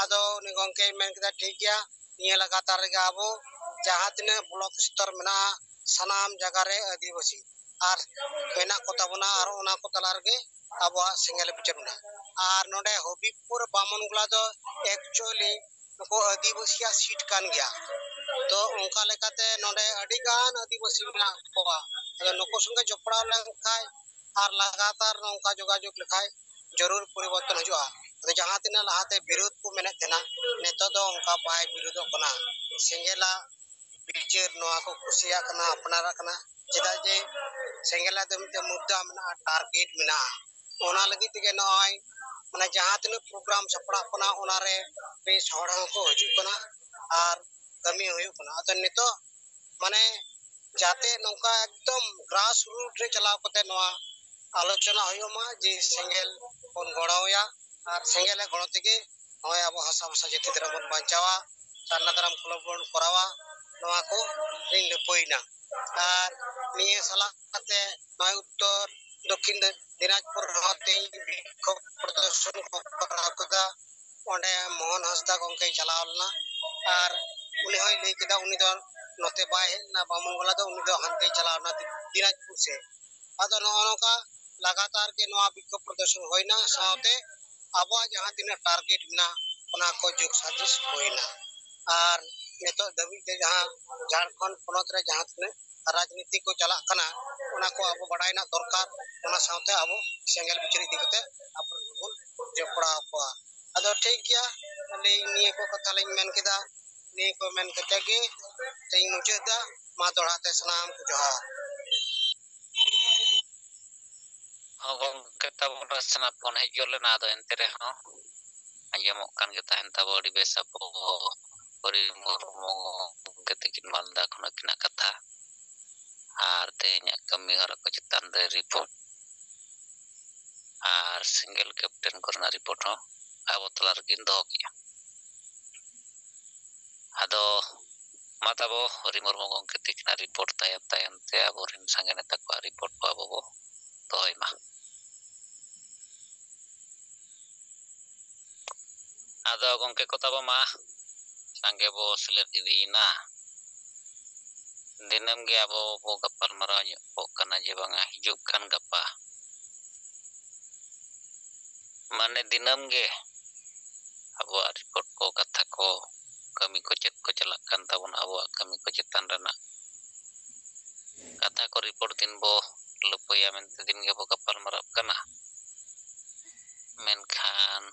ᱟᱫᱚ ᱩᱱᱤ ᱜᱚᱢᱠᱮᱭ ᱢᱮᱱ ᱠᱮᱫᱟ, ᱴᱷᱤᱠ ᱜᱮᱭᱟ, ᱱᱤᱭᱟᱹ ᱞᱟᱜᱟᱛᱟᱨ ᱨᱮᱜᱮ ᱟᱵᱚ ᱡᱟᱦᱟᱸ ᱛᱤᱱᱟᱹᱜ ᱵᱞᱚᱠ ᱥᱛᱚᱨ ᱢᱮᱱᱟᱜᱼᱟ, ᱥᱟᱱᱟᱢ ᱡᱟᱭᱜᱟ ᱨᱮ ᱟᱹᱫᱤᱵᱟᱹᱥᱤ ᱟᱨ ᱢᱮᱱᱟᱜ ᱠᱚ ᱛᱟᱵᱚᱱᱟ ᱟᱨ ᱚᱱᱟ ᱠᱚ ᱛᱟᱞᱟ ᱨᱮᱜᱮ ᱟᱵᱚᱣᱟᱜ ᱥᱮᱸᱜᱮᱞ ᱵᱤᱪᱟᱹᱨ ᱢᱮᱱᱟᱜᱼᱟ᱾ ᱟᱨ ᱱᱚᱰᱮ ᱦᱚᱵᱤᱵᱽᱯᱩᱨ ᱵᱟᱢᱚᱱ ᱜᱚᱲᱟ ᱫᱚ actually ᱱᱩᱠᱩ ᱟᱹᱫᱤᱵᱟᱹᱥᱤᱭᱟᱜ ᱥᱤᱴ ᱠᱟᱱ ᱜᱮᱭᱟ᱾ ᱛᱚ ᱚᱱᱠᱟ ᱞᱮᱠᱟᱛᱮ ᱱᱚᱰᱮ ᱟᱹᱰᱤ ᱜᱟᱱ ᱟᱹᱫᱤᱵᱟᱹᱥᱤ ᱢᱮᱱᱟᱜ ᱠᱚᱣᱟ᱾ ᱟᱫᱚ ᱱᱩᱠᱩ ᱥᱚᱸᱜᱮ ᱡᱚᱯᱲᱟᱣ ᱞᱮᱱᱠᱷᱟᱱ ᱟᱨ ᱞᱟᱜᱟᱛᱟᱨ ᱱᱚᱝᱠᱟ ᱡᱳᱜᱟᱡᱳᱜᱽ ᱞᱮᱠᱷᱟᱱ ᱡᱟᱹᱨᱩᱲ ᱯᱚᱨᱤᱵᱚᱨᱛᱚᱱ ᱦᱤᱡᱩᱜᱼᱟ᱾ ᱟᱫᱚ ᱡᱟᱦᱟᱸ ᱛᱤᱱᱟᱹᱜ ᱞᱟᱦᱟᱛᱮ ᱵᱤᱨᱳᱫᱷ ᱠᱚ ᱢᱮᱱᱮᱫ ᱛᱟᱦᱮᱱᱟ, ᱱᱤᱛᱚᱜ ᱫᱚ ᱚᱱᱠᱟ ᱵᱟᱭ ᱵᱤᱨᱳᱫᱷᱚᱜ ᱠᱟᱱᱟ᱾ ᱥᱮᱸᱜᱮᱞᱟᱜ ᱵᱤᱪᱟᱹᱨ ᱱᱚᱣᱟ ᱠᱚ ᱠᱩᱥᱤᱭᱟᱜ ᱠᱟᱱᱟ, ᱟᱯᱱᱟᱨᱟᱜ ᱠᱟᱱᱟ᱾ ᱪᱮᱫᱟᱜ ᱡᱮ ᱥᱮᱸᱜᱮᱞᱟᱜ ᱫᱚ ᱢᱤᱫᱴᱮᱱ ᱢᱩᱫᱽᱫᱟ ᱢᱮᱱᱟᱜᱼᱟ, target ᱢᱮᱱᱟᱜᱼᱟ᱾ ᱚᱱᱟ ᱞᱟᱹᱜᱤᱫ ᱛᱮᱜᱮ ᱱᱚᱜᱼᱚᱭ ᱢᱟᱱᱮ ᱡᱟᱦᱟᱸ ᱛᱤᱱᱟᱹᱜ program ᱥᱟᱯᱲᱟᱜ ᱠᱟᱱᱟ, ᱚᱱᱟᱨᱮ ᱵᱮᱥ ᱦᱚᱲ ᱦᱚᱸᱠᱚ ᱦᱤᱡᱩᱜ ᱠᱟᱱᱟ ᱟᱨ ᱠᱟᱹᱢᱤ ᱦᱩᱭᱩᱜ ᱠᱟᱱᱟ᱾ ᱟᱫᱚ ᱱᱤᱛᱚᱜ ᱢᱟᱱᱮ ᱡᱟᱛᱮ ᱱᱚᱝᱠᱟ ᱮᱠᱫᱚᱢ grass root ᱨᱮ ᱪᱟᱞᱟᱣ ᱠᱟᱛᱮ ᱱᱚᱣᱟ ᱟᱞᱳᱪᱚᱱᱟ ᱦᱩᱭᱩᱜ ᱢᱟ ᱡᱮ ᱥᱮᱸᱜᱮᱞ ᱵᱚᱱ ᱜᱚᱲᱚᱣᱟᱭᱟ ᱟᱨ ᱥᱮᱸᱜᱮᱞ ᱜᱚᱲᱚ ᱛᱮᱜᱮ ᱱᱚᱜᱼᱚᱭ ᱟᱵᱚ ᱦᱟᱥᱟ ᱵᱷᱟᱥᱟ ᱡᱟᱹᱛᱤ ᱫᱷᱚᱨᱚᱢ ᱵᱚᱱ ᱵᱟᱧᱪᱟᱣᱟ, ᱥᱟᱨᱱᱟ ᱫᱷᱚᱨᱚᱢ ᱠᱚᱞᱚᱢ ᱵᱚᱱ ᱠᱚᱨᱟᱣᱟ, ᱱᱚᱣᱟ ᱠᱚ ᱞᱤᱧ ᱞᱟᱹᱯᱟᱹᱭᱮᱱᱟ᱾ ᱟᱨ ᱱᱤᱭᱟᱹ ᱥᱟᱞᱟᱜ ᱠᱟᱛᱮ ᱱᱚᱜᱼᱚᱭ ᱩᱛᱛᱚᱨ ᱫᱚᱠᱠᱷᱤᱱ ᱫᱤᱱᱟᱡᱽᱯᱩᱨ ᱨᱮᱦᱚᱸ ᱛᱮᱦᱮᱧ ᱵᱤᱠᱠᱷᱳᱵ ᱯᱨᱚᱫᱚᱨᱥᱚᱱ ᱠᱚ ᱠᱚᱨᱟᱣ ᱠᱮᱫᱟ᱾ ᱚᱸᱰᱮ ᱢᱳᱦᱚᱱ ᱦᱟᱸᱥᱫᱟ ᱜᱚᱢᱠᱮᱭ ᱪᱟᱞᱟᱣ ᱞᱮᱱᱟ ᱟᱨ ᱩᱱᱤ ᱦᱚᱸᱭ ᱞᱟᱹᱭ ᱠᱮᱫᱟ, ᱩᱱᱤ ᱫᱚ ᱱᱚᱛᱮ ᱵᱟᱭ ᱦᱮᱡ ᱞᱮᱱᱟ ᱵᱟᱢᱚᱱ ᱜᱚᱞᱟ ᱫᱚ, ᱩᱱᱤ ᱫᱚ ᱦᱟᱱᱛᱮᱭ ᱪᱟᱞᱟᱣ ᱮᱱᱟ ᱫᱤᱱᱟᱡᱽᱯᱩᱨ ᱥᱮᱫ᱾ ᱟᱫᱚ ᱱᱚᱜᱼᱚ ᱱᱚᱝᱠᱟ ᱞᱟᱜᱟᱛᱟᱨ ᱜᱮ ᱱᱚᱣᱟ ᱵᱤᱠᱠᱷᱳᱵ ᱯᱨᱚᱫᱚᱨᱥᱚᱱ ᱦᱩᱭᱱᱟ, ᱥᱟᱶᱛᱮ ᱟᱵᱚᱣᱟᱜ ᱡᱟᱦᱟᱸ ᱛᱤᱱᱟᱹᱜ ᱴᱟᱨᱜᱮᱴ ᱢᱮᱱᱟᱜᱼᱟ, ᱚᱱᱟ ᱠᱚ ᱡᱳᱜᱽ ᱥᱟᱡᱤᱥ ᱦᱩᱭᱱᱟ᱾ ᱟᱨ ᱱᱤᱛᱚᱜ ᱫᱷᱟᱹᱵᱤᱡ ᱛᱮ ᱡᱟᱦᱟᱸ ᱡᱷᱟᱲᱠᱷᱚᱸᱰ ᱯᱚᱱᱚᱛ ᱨᱮ ᱡᱟᱦᱟᱸ ᱛᱤᱱᱟᱹᱜ ᱨᱟᱡᱽᱱᱤᱛᱤ ᱠᱚ ᱪᱟᱞᱟᱜ ᱠᱟᱱᱟ, ᱚᱱᱟ ᱠᱚ ᱟᱵᱚ ᱵᱟᱰᱟᱭ ᱨᱮᱱᱟᱜ ᱫᱚᱨᱠᱟᱨ᱾ ᱚᱱᱟ ᱥᱟᱶᱛᱮ ᱟᱵᱚ ᱥᱮᱸᱜᱮᱞ ᱵᱤᱪᱟᱹᱨ ᱤᱫᱤ ᱠᱟᱛᱮ ᱟᱵᱚ ᱵᱚᱱ ᱡᱚᱯᱲᱟᱣ ᱠᱚᱣᱟ᱾ ᱟᱫᱚ ᱴᱷᱤᱠ ᱜᱮᱭᱟ, ᱟᱹᱞᱤᱧ ᱱᱤᱭᱟᱹ ᱠᱚ ᱠᱟᱛᱷᱟ ᱞᱤᱧ ᱢᱮᱱ ᱠᱮᱫᱟ᱾ ᱱᱤᱭᱟᱹ ᱠᱚ ᱢᱮᱱ ᱠᱟᱛᱮ ᱜᱮ ᱤᱧ ᱢᱩᱪᱟᱹᱫ ᱮᱫᱟ᱾ ᱢᱟ ᱫᱚᱦᱲᱟ ᱛᱮ ᱥᱟᱱᱟᱢ ᱠᱚ ᱡᱚᱦᱟᱨ᱾ ᱦᱚᱸ ᱜᱚᱢᱠᱮ ᱛᱟᱵᱚᱱ ᱥᱟᱱᱟᱢ ᱵᱚᱱ ᱦᱮᱡ ᱜᱚᱫ ᱞᱮᱱᱟ, ᱟᱫᱚ ᱮᱱᱛᱮ ᱨᱮᱦᱚᱸ ᱟᱸᱡᱚᱢᱚᱜ ᱠᱟᱱ ᱜᱮ ᱛᱟᱦᱮᱱ ᱛᱟᱵᱚ ᱟᱹᱰᱤ ᱵᱮᱥ ᱟᱵᱚ ᱦᱚᱨᱤ ᱢᱩᱨᱢᱩ ᱜᱚᱢᱠᱮ ᱛᱟᱹᱠᱤᱱ ᱢᱟᱞᱫᱟ ᱠᱷᱚᱱ ᱟᱹᱠᱤᱱᱟᱜ ᱠᱟᱛᱷᱟ ᱟᱨ ᱛᱮᱦᱮᱧᱟᱜ ᱠᱟᱹᱢᱤ ᱦᱚᱨᱟ ᱠᱚ ᱪᱮᱛᱟᱱ ᱨᱮ ᱨᱤᱯᱳᱨᱴ ᱟᱨ ᱥᱮᱸᱜᱮᱞ ᱠᱮᱯᱴᱮᱱ ᱠᱚᱨᱮᱱᱟᱜ ᱨᱤᱯᱳᱨᱴ ᱦᱚᱸ ᱟᱵᱚ ᱛᱟᱞᱟ ᱨᱮᱠᱤᱱ ᱫᱚᱦᱚ ᱠᱮᱜᱼᱟ᱾ ᱟᱫᱚ ᱢᱟ ᱛᱟᱵᱚ ᱦᱚᱨᱤ ᱢᱩᱨᱢᱩ ᱜᱚᱢᱠᱮ ᱛᱤᱠᱤᱱᱟᱜ ᱨᱤᱯᱳᱨᱴ ᱛᱟᱭᱚᱢ ᱛᱟᱭᱚᱢ ᱛᱮ ᱟᱵᱚᱨᱮᱱ ᱥᱟᱸᱜᱮ ᱱᱮᱛᱟ ᱠᱚᱣᱟᱜ ᱨᱤᱯᱳᱨᱴ ᱠᱚ ᱟᱵᱚ ᱵᱚ ᱫᱚᱦᱚᱭ ᱢᱟ᱾ ᱟᱫᱚ ᱜᱚᱢᱠᱮ ᱠᱚ ᱛᱟᱵᱚ ᱢᱟ ᱥᱟᱸᱜᱮ ᱵᱚ ᱥᱮᱞᱮᱫ ᱤᱫᱤᱭᱮᱱᱟ᱾ ᱫᱤᱱᱟᱹᱢ ᱜᱮ ᱟᱵᱚ ᱵᱚ ᱜᱟᱯᱟᱞ ᱢᱟᱨᱟᱣ ᱧᱚᱜ ᱠᱚᱜ ᱠᱟᱱᱟ ᱡᱮ ᱵᱟᱝᱟ ᱦᱤᱡᱩᱜ ᱠᱟᱱ ᱜᱟᱯᱟ, ᱢᱟᱱᱮ ᱫᱤᱱᱟᱹᱢ ᱜᱮ ᱟᱵᱚᱣᱟᱜ ᱨᱤᱯᱳᱨᱴ ᱠᱚ, ᱠᱟᱛᱷᱟ ᱠᱚ, ᱠᱟᱹᱢᱤ ᱠᱚ ᱪᱮᱫ ᱠᱚ ᱪᱟᱞᱟᱜ ᱠᱟᱱ ᱛᱟᱵᱚᱱᱟ, ᱟᱵᱚᱣᱟᱜ ᱠᱟᱹᱢᱤ ᱠᱚ ᱪᱮᱛᱟᱱ ᱨᱮᱱᱟᱜ ᱠᱟᱛᱷᱟ ᱠᱚ ᱨᱤᱯᱳᱨᱴ ᱫᱤᱱ ᱵᱚ ᱞᱟᱹᱯᱟᱹᱭᱟ ᱢᱮᱱᱛᱮ ᱫᱤᱱ ᱜᱮᱵᱚ ᱜᱟᱯᱟᱞ ᱢᱟᱨᱟᱜ ᱠᱟᱱᱟ᱾ ᱢᱮᱱᱠᱷᱟᱱ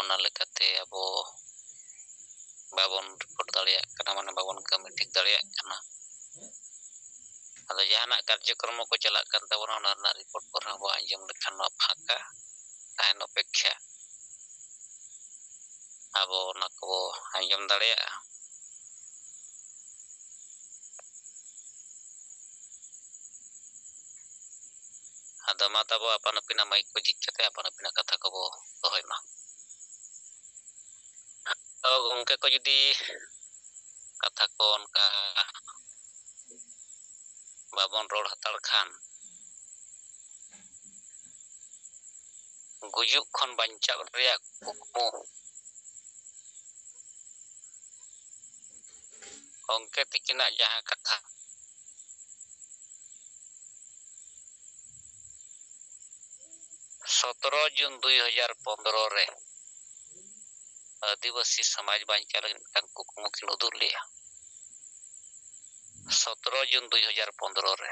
ᱚᱱᱟ ᱞᱮᱠᱟᱛᱮ ᱟᱵᱚ ᱵᱟᱵᱚᱱ ᱨᱤᱯᱳᱨᱴ ᱫᱟᱲᱮᱭᱟᱜ ᱠᱟᱱᱟ, ᱢᱟᱱᱮ ᱵᱟᱵᱚᱱ ᱠᱟᱹᱢᱤ ᱴᱷᱤᱠ ᱫᱟᱲᱮᱭᱟᱜ ᱠᱟᱱᱟ᱾ ᱟᱫᱚ ᱡᱟᱦᱟᱱᱟᱜ ᱠᱟᱨᱡᱚᱠᱨᱚᱢ ᱠᱚ ᱪᱟᱞᱟᱜ ᱠᱟᱱ ᱛᱟᱵᱚᱱᱟ, ᱚᱱᱟ ᱨᱮᱱᱟᱜ ᱨᱤᱯᱳᱨᱴ ᱠᱚᱨᱮ ᱦᱚᱸ ᱵᱚ ᱟᱸᱡᱚᱢ ᱞᱮᱠᱷᱟᱱ ᱱᱚᱣᱟ ᱯᱷᱟᱸᱠᱟ ᱛᱟᱦᱮᱱ ᱚᱯᱮᱠᱷᱟ ᱟᱵᱚ ᱚᱱᱟ ᱠᱚᱵᱚ ᱟᱸᱡᱚᱢ ᱫᱟᱲᱮᱭᱟᱜᱼᱟ᱾ ᱟᱫᱚ ᱢᱟ ᱛᱟᱵᱚ ᱟᱯᱟᱱ ᱟᱹᱯᱤᱱᱟᱜ ᱢᱟᱭᱤᱠ ᱠᱚ ᱡᱷᱤᱡ ᱠᱟᱛᱮ ᱟᱯᱟᱱ ᱟᱹᱯᱤᱱᱟᱜ ᱠᱟᱛᱷᱟ ᱠᱚᱵᱚ ᱫᱚᱦᱚᱭ ᱢᱟ᱾ ᱛᱚ ᱜᱚᱢᱠᱮ ᱠᱚ ᱡᱩᱫᱤ ᱠᱟᱛᱷᱟ ᱠᱚ ᱚᱱᱠᱟ ᱵᱟᱵᱚᱱ ᱨᱚᱲ ᱦᱟᱛᱟᱲ ᱠᱷᱟᱱ, ᱜᱩᱡᱩᱜ ᱠᱷᱚᱱ ᱵᱟᱧᱪᱟᱣ ᱨᱮᱭᱟᱜ ᱠᱩᱠᱢᱩ ᱜᱚᱢᱠᱮ ᱛᱤᱠᱤᱱᱟᱜ ᱡᱟᱦᱟᱸ ᱠᱟᱛᱷᱟ, ᱥᱚᱛᱨᱚ ᱡᱩᱱ ᱫᱩᱭ ᱦᱟᱡᱟᱨ ᱯᱚᱱᱫᱽᱨᱚ ᱨᱮ ᱟᱹᱫᱤᱵᱟᱹᱥᱤ ᱥᱚᱢᱟᱡᱽ ᱵᱟᱧᱪᱟᱣ ᱞᱟᱹᱜᱤᱫ ᱢᱤᱫᱴᱟᱝ ᱠᱩᱠᱢᱩ ᱠᱤᱱ ᱩᱫᱩᱜ ᱞᱮᱫᱼᱟ᱾ ᱥᱚᱛᱨᱚ ᱡᱩᱱ ᱫᱩᱭ ᱦᱟᱡᱟᱨ ᱯᱚᱱᱫᱽᱨᱚ ᱨᱮ᱾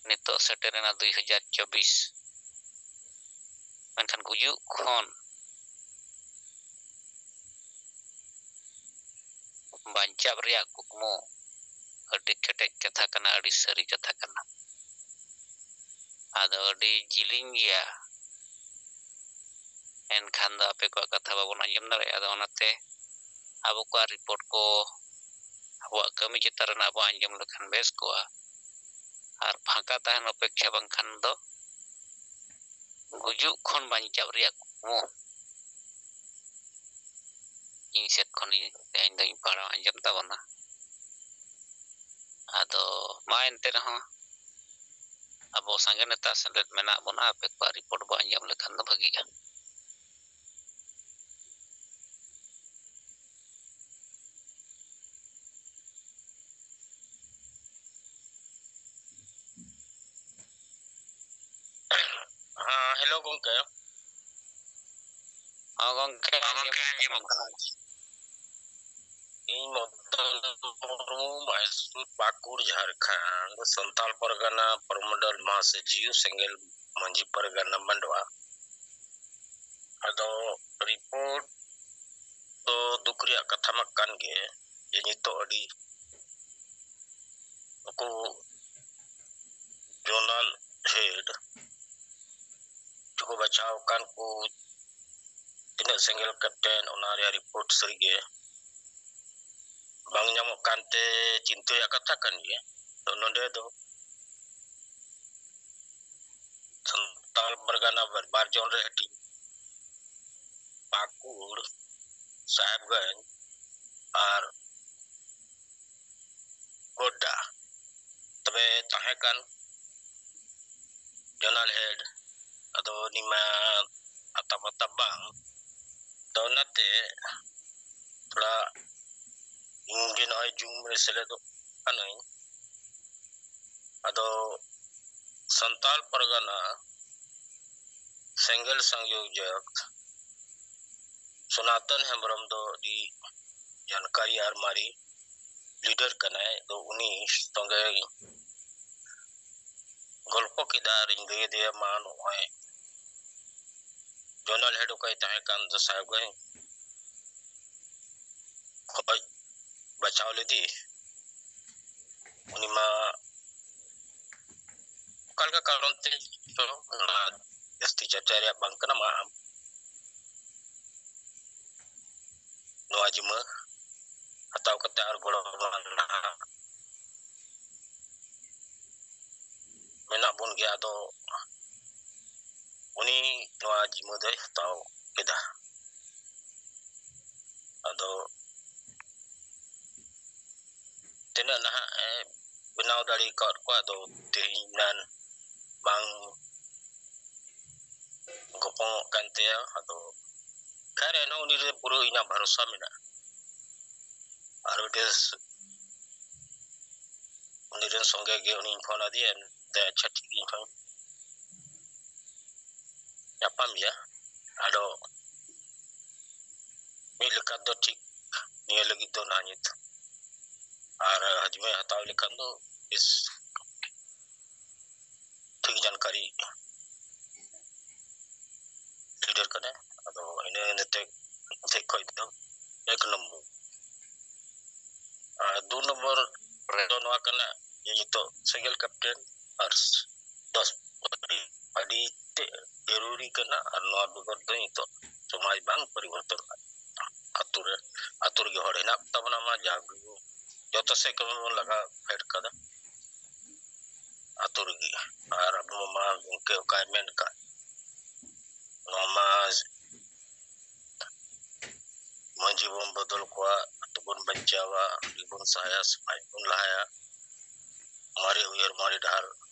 ᱱᱤᱛᱚᱜ ᱥᱮᱴᱮᱨᱮᱱᱟ ᱫᱩᱭ ᱦᱟᱡᱟᱨ ᱪᱚᱵᱵᱤᱥ᱾ ᱢᱮᱱᱠᱷᱟᱱ ᱜᱩᱡᱩᱜ ᱠᱷᱚᱱ ᱵᱟᱧᱪᱟᱣ ᱨᱮᱭᱟᱜ ᱠᱩᱠᱢᱩ ᱟᱹᱰᱤ ᱠᱮᱴᱮᱡ ᱠᱟᱛᱷᱟ ᱠᱟᱱᱟ, ᱟᱹᱰᱤ ᱥᱟᱹᱨᱤ ᱠᱟᱛᱷᱟ ᱠᱟᱱᱟ᱾ ᱟᱫᱚ ᱟᱹᱰᱤ ᱡᱤᱞᱤᱧ ᱜᱮᱭᱟ, ᱮᱱᱠᱷᱟᱱ ᱫᱚ ᱟᱯᱮ ᱠᱚᱣᱟᱜ ᱠᱟᱛᱷᱟ ᱵᱟᱵᱚᱱ ᱟᱸᱡᱚᱢ ᱫᱟᱲᱮᱭᱟᱜᱼᱟ᱾ ᱟᱫᱚ ᱚᱱᱟᱛᱮ ᱟᱵᱚ ᱠᱚᱣᱟᱜ ᱨᱤᱯᱳᱨᱴ ᱠᱚ ᱟᱵᱚᱣᱟᱜ ᱠᱟᱹᱢᱤ ᱪᱮᱛᱟᱱ ᱨᱮᱱᱟᱜ ᱵᱚᱱ ᱟᱸᱡᱚᱢ ᱞᱮᱠᱷᱟᱱ ᱵᱮᱥ ᱠᱚᱜᱼᱟ᱾ ᱟᱨ ᱯᱷᱟᱸᱠᱟ ᱛᱟᱦᱮᱱ ᱚᱯᱮᱠᱷᱟ ᱵᱟᱝᱠᱷᱟᱱ ᱫᱚ ᱜᱩᱡᱩᱜ ᱠᱷᱚᱱ ᱵᱟᱧᱪᱟᱣ ᱨᱮᱭᱟᱜ ᱠᱩᱠᱢᱩ ᱤᱧ ᱥᱮᱫ ᱠᱷᱚᱱ ᱛᱮᱦᱮᱧ ᱫᱚᱧ ᱯᱟᱲᱦᱟᱣ ᱟᱸᱡᱚᱢ ᱛᱟᱵᱚᱱᱟ᱾ ᱟᱫᱚ ᱢᱟ ᱮᱱᱛᱮ ᱨᱮᱦᱚᱸ ᱟᱵᱚ ᱥᱟᱸᱜᱮ ᱱᱮᱛᱟ ᱥᱮᱞᱮᱫ ᱢᱮᱱᱟᱜ ᱵᱚᱱᱟ, ᱟᱯᱮ ᱠᱚᱣᱟᱜ ᱨᱤᱯᱳᱨᱴ ᱵᱚ ᱟᱸᱡᱚᱢ ᱞᱮᱠᱷᱟᱱ ᱫᱚ ᱵᱷᱟᱹᱜᱤᱜᱼᱟ᱾ ᱦᱮᱸ, ᱦᱮᱞᱳ ᱜᱚᱝᱠᱮ᱾ ᱦᱚᱸ ᱜᱚᱝᱠᱮ, ᱦᱚᱸ ᱜᱚᱝᱠᱮ, ᱟᱸᱡᱚᱢᱚᱜ ᱟᱸᱡᱚᱢᱚᱜ ᱠᱟᱱᱟ᱾ ᱠᱟᱱᱟ᱾ ᱤᱧ ᱢᱚᱫᱚᱱ ᱢᱩᱨᱢᱩ, ᱢᱟᱭᱥᱩᱨ, ᱯᱟᱹᱠᱩᱲ, ᱡᱷᱟᱲᱠᱷᱚᱸᱰ, ᱥᱟᱱᱛᱟᱲ ᱯᱟᱨᱜᱟᱱᱟ ᱯᱨᱚᱢᱚᱱᱰᱚᱞ ᱢᱟᱦᱟᱥᱚᱪᱤᱵᱽ, ᱥᱮᱸᱜᱮᱞ ᱢᱟᱹᱡᱷᱤ ᱯᱟᱨᱜᱟᱱᱟ ᱢᱟᱱᱰᱣᱟ᱾ ᱟᱫᱚ ᱨᱤᱯᱳᱨᱴ ᱫᱚ ᱫᱩᱠ ᱨᱮᱭᱟᱜ ᱠᱟᱛᱷᱟ ᱢᱟ ᱠᱟᱱ ᱜᱮ, ᱡᱮ ᱱᱤᱛᱚᱜ ᱟᱹᱰᱤ ᱱᱩᱠᱩ ᱡᱳᱱᱟᱞ ᱦᱮᱰ ᱪᱚᱠᱚ ᱵᱟᱪᱷᱟᱣ ᱟᱠᱟᱱ ᱠᱚ ᱛᱤᱱᱟᱹᱜ ᱥᱮᱸᱜᱮᱞ ᱠᱮᱯᱴᱮᱱ, ᱚᱱᱟ ᱨᱮᱭᱟᱜ ᱨᱤᱯᱳᱨᱴ ᱥᱟᱹᱨᱤᱜᱮ ᱵᱟᱝ ᱧᱟᱢᱚᱜ ᱠᱟᱱᱛᱮ ᱪᱤᱱᱛᱟᱹ ᱨᱮᱭᱟᱜ ᱠᱟᱛᱷᱟ ᱠᱟᱱ ᱜᱮᱭᱟ᱾ ᱛᱚ ᱱᱚᱰᱮ ᱫᱚ ᱥᱟᱱᱛᱟᱲ ᱯᱟᱨᱜᱟᱱᱟ ᱵᱟᱨ, ᱵᱟᱨ ᱡᱚᱱ ᱨᱮ ᱦᱟᱹᱴᱤᱧ, ᱯᱟᱹᱠᱩᱲ, ᱥᱟᱦᱮᱵᱽᱜᱚᱸᱡᱽ ᱟᱨ ᱜᱳᱰᱰᱟ᱾ ᱛᱚᱵᱮ ᱛᱟᱦᱮᱸ ᱠᱟᱱ ᱡᱳᱱᱟᱞ ᱦᱮᱰ, ᱟᱫᱚ ᱩᱱᱤ ᱢᱟ ᱟᱛᱟ ᱯᱟᱛᱟ ᱵᱟᱝ, ᱛᱚ ᱚᱱᱟᱛᱮ ᱛᱷᱚᱲᱟ ᱱᱚᱜᱼᱚᱭ ᱡᱩᱢ ᱨᱮ ᱥᱮᱞᱮᱫᱚᱜ ᱠᱟᱹᱱᱟᱹᱧ᱾ ᱟᱫᱚ ᱥᱟᱱᱛᱟᱲ ᱯᱟᱨᱜᱟᱱᱟ ᱥᱮᱸᱜᱮᱞ ᱥᱚᱝᱭᱳᱡᱚᱠ ᱥᱚᱱᱟᱛᱚᱱ ᱦᱮᱢᱵᱨᱚᱢ ᱫᱚ ᱟᱹᱰᱤ ᱡᱟᱱᱠᱟᱨᱤ ᱟᱨ ᱢᱟᱨᱮ ᱞᱤᱰᱟᱨ ᱠᱟᱱᱟᱭ᱾ ᱟᱫᱚ ᱩᱱᱤ ᱥᱚᱸᱜᱮ ᱜᱚᱞᱯᱚ ᱠᱮᱫᱟ ᱟᱨᱤᱧ ᱞᱟᱹᱭ ᱟᱫᱮᱭᱟ, ᱢᱟ ᱱᱚᱜᱼᱚᱭ ᱡᱚᱱᱟᱞ ᱦᱮᱰ ᱚᱠᱚᱭ ᱛᱟᱦᱮᱸ ᱠᱟᱱ ᱫᱚ ᱥᱟᱦᱮᱵᱽᱜᱚᱸᱡᱽ ᱠᱷᱚᱡ ᱵᱟᱪᱷᱟᱣ ᱞᱮᱫᱮ, ᱩᱱᱤ ᱢᱟ ᱚᱠᱟ ᱞᱮᱠᱟ ᱠᱟᱨᱚᱱ ᱛᱮ ᱪᱚ ᱚᱱᱟ ᱡᱟᱹᱥᱛᱤ ᱪᱟᱨᱪᱟ ᱨᱮᱭᱟᱜ ᱵᱟᱝ ᱠᱟᱱᱟ᱾ ᱢᱟ ᱟᱢ ᱱᱚᱣᱟ ᱡᱤᱢᱟᱹ ᱦᱟᱛᱟᱣ ᱠᱟᱛᱮ ᱟᱨ ᱜᱚᱲᱚ ᱮᱢᱟᱱ ᱱᱟᱦᱟᱜ ᱢᱮᱱᱟᱜ ᱵᱚᱱ ᱜᱮᱭᱟ᱾ ᱟᱫᱚ ᱩᱱᱤ ᱱᱚᱣᱟ ᱡᱤᱢᱟᱹ ᱫᱚᱭ ᱦᱟᱛᱟᱣ ᱠᱮᱫᱟ᱾ ᱟᱫᱚ ᱛᱤᱱᱟᱹᱜ ᱱᱟᱦᱟᱜ ᱮ ᱵᱮᱱᱟᱣ ᱫᱟᱲᱮ ᱟᱠᱟᱫ ᱠᱚᱣᱟ, ᱟᱫᱚ ᱛᱮᱦᱮᱧ ᱱᱟᱱ ᱵᱟᱝ ᱜᱚᱯᱚᱝᱚᱜ ᱠᱟᱱ ᱛᱟᱭᱟ᱾ ᱟᱫᱚ ᱠᱷᱟᱭᱨ, ᱮᱱᱦᱚᱸ ᱩᱱᱤ ᱨᱮ ᱯᱩᱨᱟᱹ ᱤᱧᱟᱹᱜ ᱵᱷᱚᱨᱥᱟ ᱢᱮᱱᱟᱜᱼᱟ᱾ ᱟᱨ ᱢᱤᱫᱴᱮᱱ ᱩᱱᱤ ᱨᱮᱱ ᱥᱚᱸᱜᱮ ᱜᱮ ᱩᱱᱤᱧ ᱯᱷᱳᱱ ᱟᱫᱮᱭᱟ, ᱢᱮᱱᱫᱟᱭ, "ᱟᱪᱪᱷᱟ, ᱴᱷᱤᱠ, ᱤᱧ ᱦᱚᱸᱧ ᱧᱟᱯᱟᱢ ᱜᱮᱭᱟ᱾ ᱟᱫᱚ ᱢᱤᱫ ᱞᱮᱠᱟ ᱫᱚ ᱴᱷᱤᱠ ᱱᱤᱭᱟᱹ ᱞᱟᱹᱜᱤᱫ ᱫᱚ ᱱᱟᱦᱟᱜ ᱱᱤᱛ ᱟᱨ ᱦᱟᱡᱽᱢᱮ ᱦᱟᱛᱟᱣ ᱞᱮᱠᱷᱟᱱ ᱫᱚ ᱵᱮᱥ ᱴᱷᱤᱠ ᱡᱟᱱᱠᱟᱨᱤ ᱞᱤᱰᱟᱨ ᱠᱟᱱᱟᱭ᱾ ᱟᱫᱚ ᱤᱱᱟᱹ ᱤᱱᱟᱹᱛᱮ ᱴᱷᱤᱠ ᱠᱷᱚᱡ ᱫᱚ ᱮᱠ ᱱᱚᱢᱵᱚᱨ᱾ ᱟᱨ ᱫᱩ ᱱᱚᱢᱵᱚᱨ ᱨᱮᱫᱚ ᱱᱚᱣᱟ ᱠᱟᱱᱟ ᱡᱮ ᱱᱤᱛᱚᱜ ᱥᱮᱸᱜᱮᱞ ᱠᱮᱯᱴᱮᱱ ᱟᱨ ᱫᱚᱥ ᱟᱹᱰᱤ ᱛᱮ ᱡᱟᱹᱨᱩᱨᱤ ᱠᱟᱱᱟ᱾ ᱟᱨ ᱱᱚᱣᱟ ᱵᱮᱜᱚᱨ ᱫᱚ ᱱᱤᱛᱚᱜ ᱥᱚᱢᱟᱡᱽ ᱵᱟᱝ ᱯᱚᱨᱤᱵᱚᱨᱛᱚᱱᱚᱜᱼᱟ᱾ ᱟᱛᱳ ᱨᱮ, ᱟᱛᱳ ᱨᱮᱜᱮ ᱦᱚᱲ ᱦᱮᱱᱟᱜ ᱛᱟᱵᱚᱱᱟ, ᱢᱟ ᱡᱟᱜᱮ ᱡᱚᱛᱚ ᱥᱮᱫ ᱠᱟᱹᱢᱤ ᱵᱚᱱ ᱞᱟᱜᱟ ᱯᱷᱮᱰ ᱠᱟᱫᱟ ᱟᱛᱳ ᱨᱮᱜᱮ᱾ ᱟᱨ ᱟᱵᱚ ᱢᱟ ᱜᱚᱢᱠᱮ ᱚᱠᱟᱭ ᱢᱮᱱ ᱠᱟᱜ, ᱱᱚᱣᱟ ᱢᱟ ᱢᱟᱹᱡᱷᱤ ᱵᱚᱱ ᱵᱚᱫᱚᱞ ᱠᱚᱣᱟ, ᱟᱛᱳ ᱵᱚᱱ ᱵᱟᱧᱪᱟᱣᱟ, ᱟᱹᱰᱤ ᱵᱚᱱ ᱥᱟᱦᱟᱭᱟ, ᱥᱚᱢᱟᱡᱽ ᱵᱚᱱ ᱞᱟᱦᱟᱭᱟ᱾ ᱢᱟᱨᱮ ᱩᱭᱦᱟᱹᱨ, ᱢᱟᱨᱮ ᱰᱟᱦᱟᱨ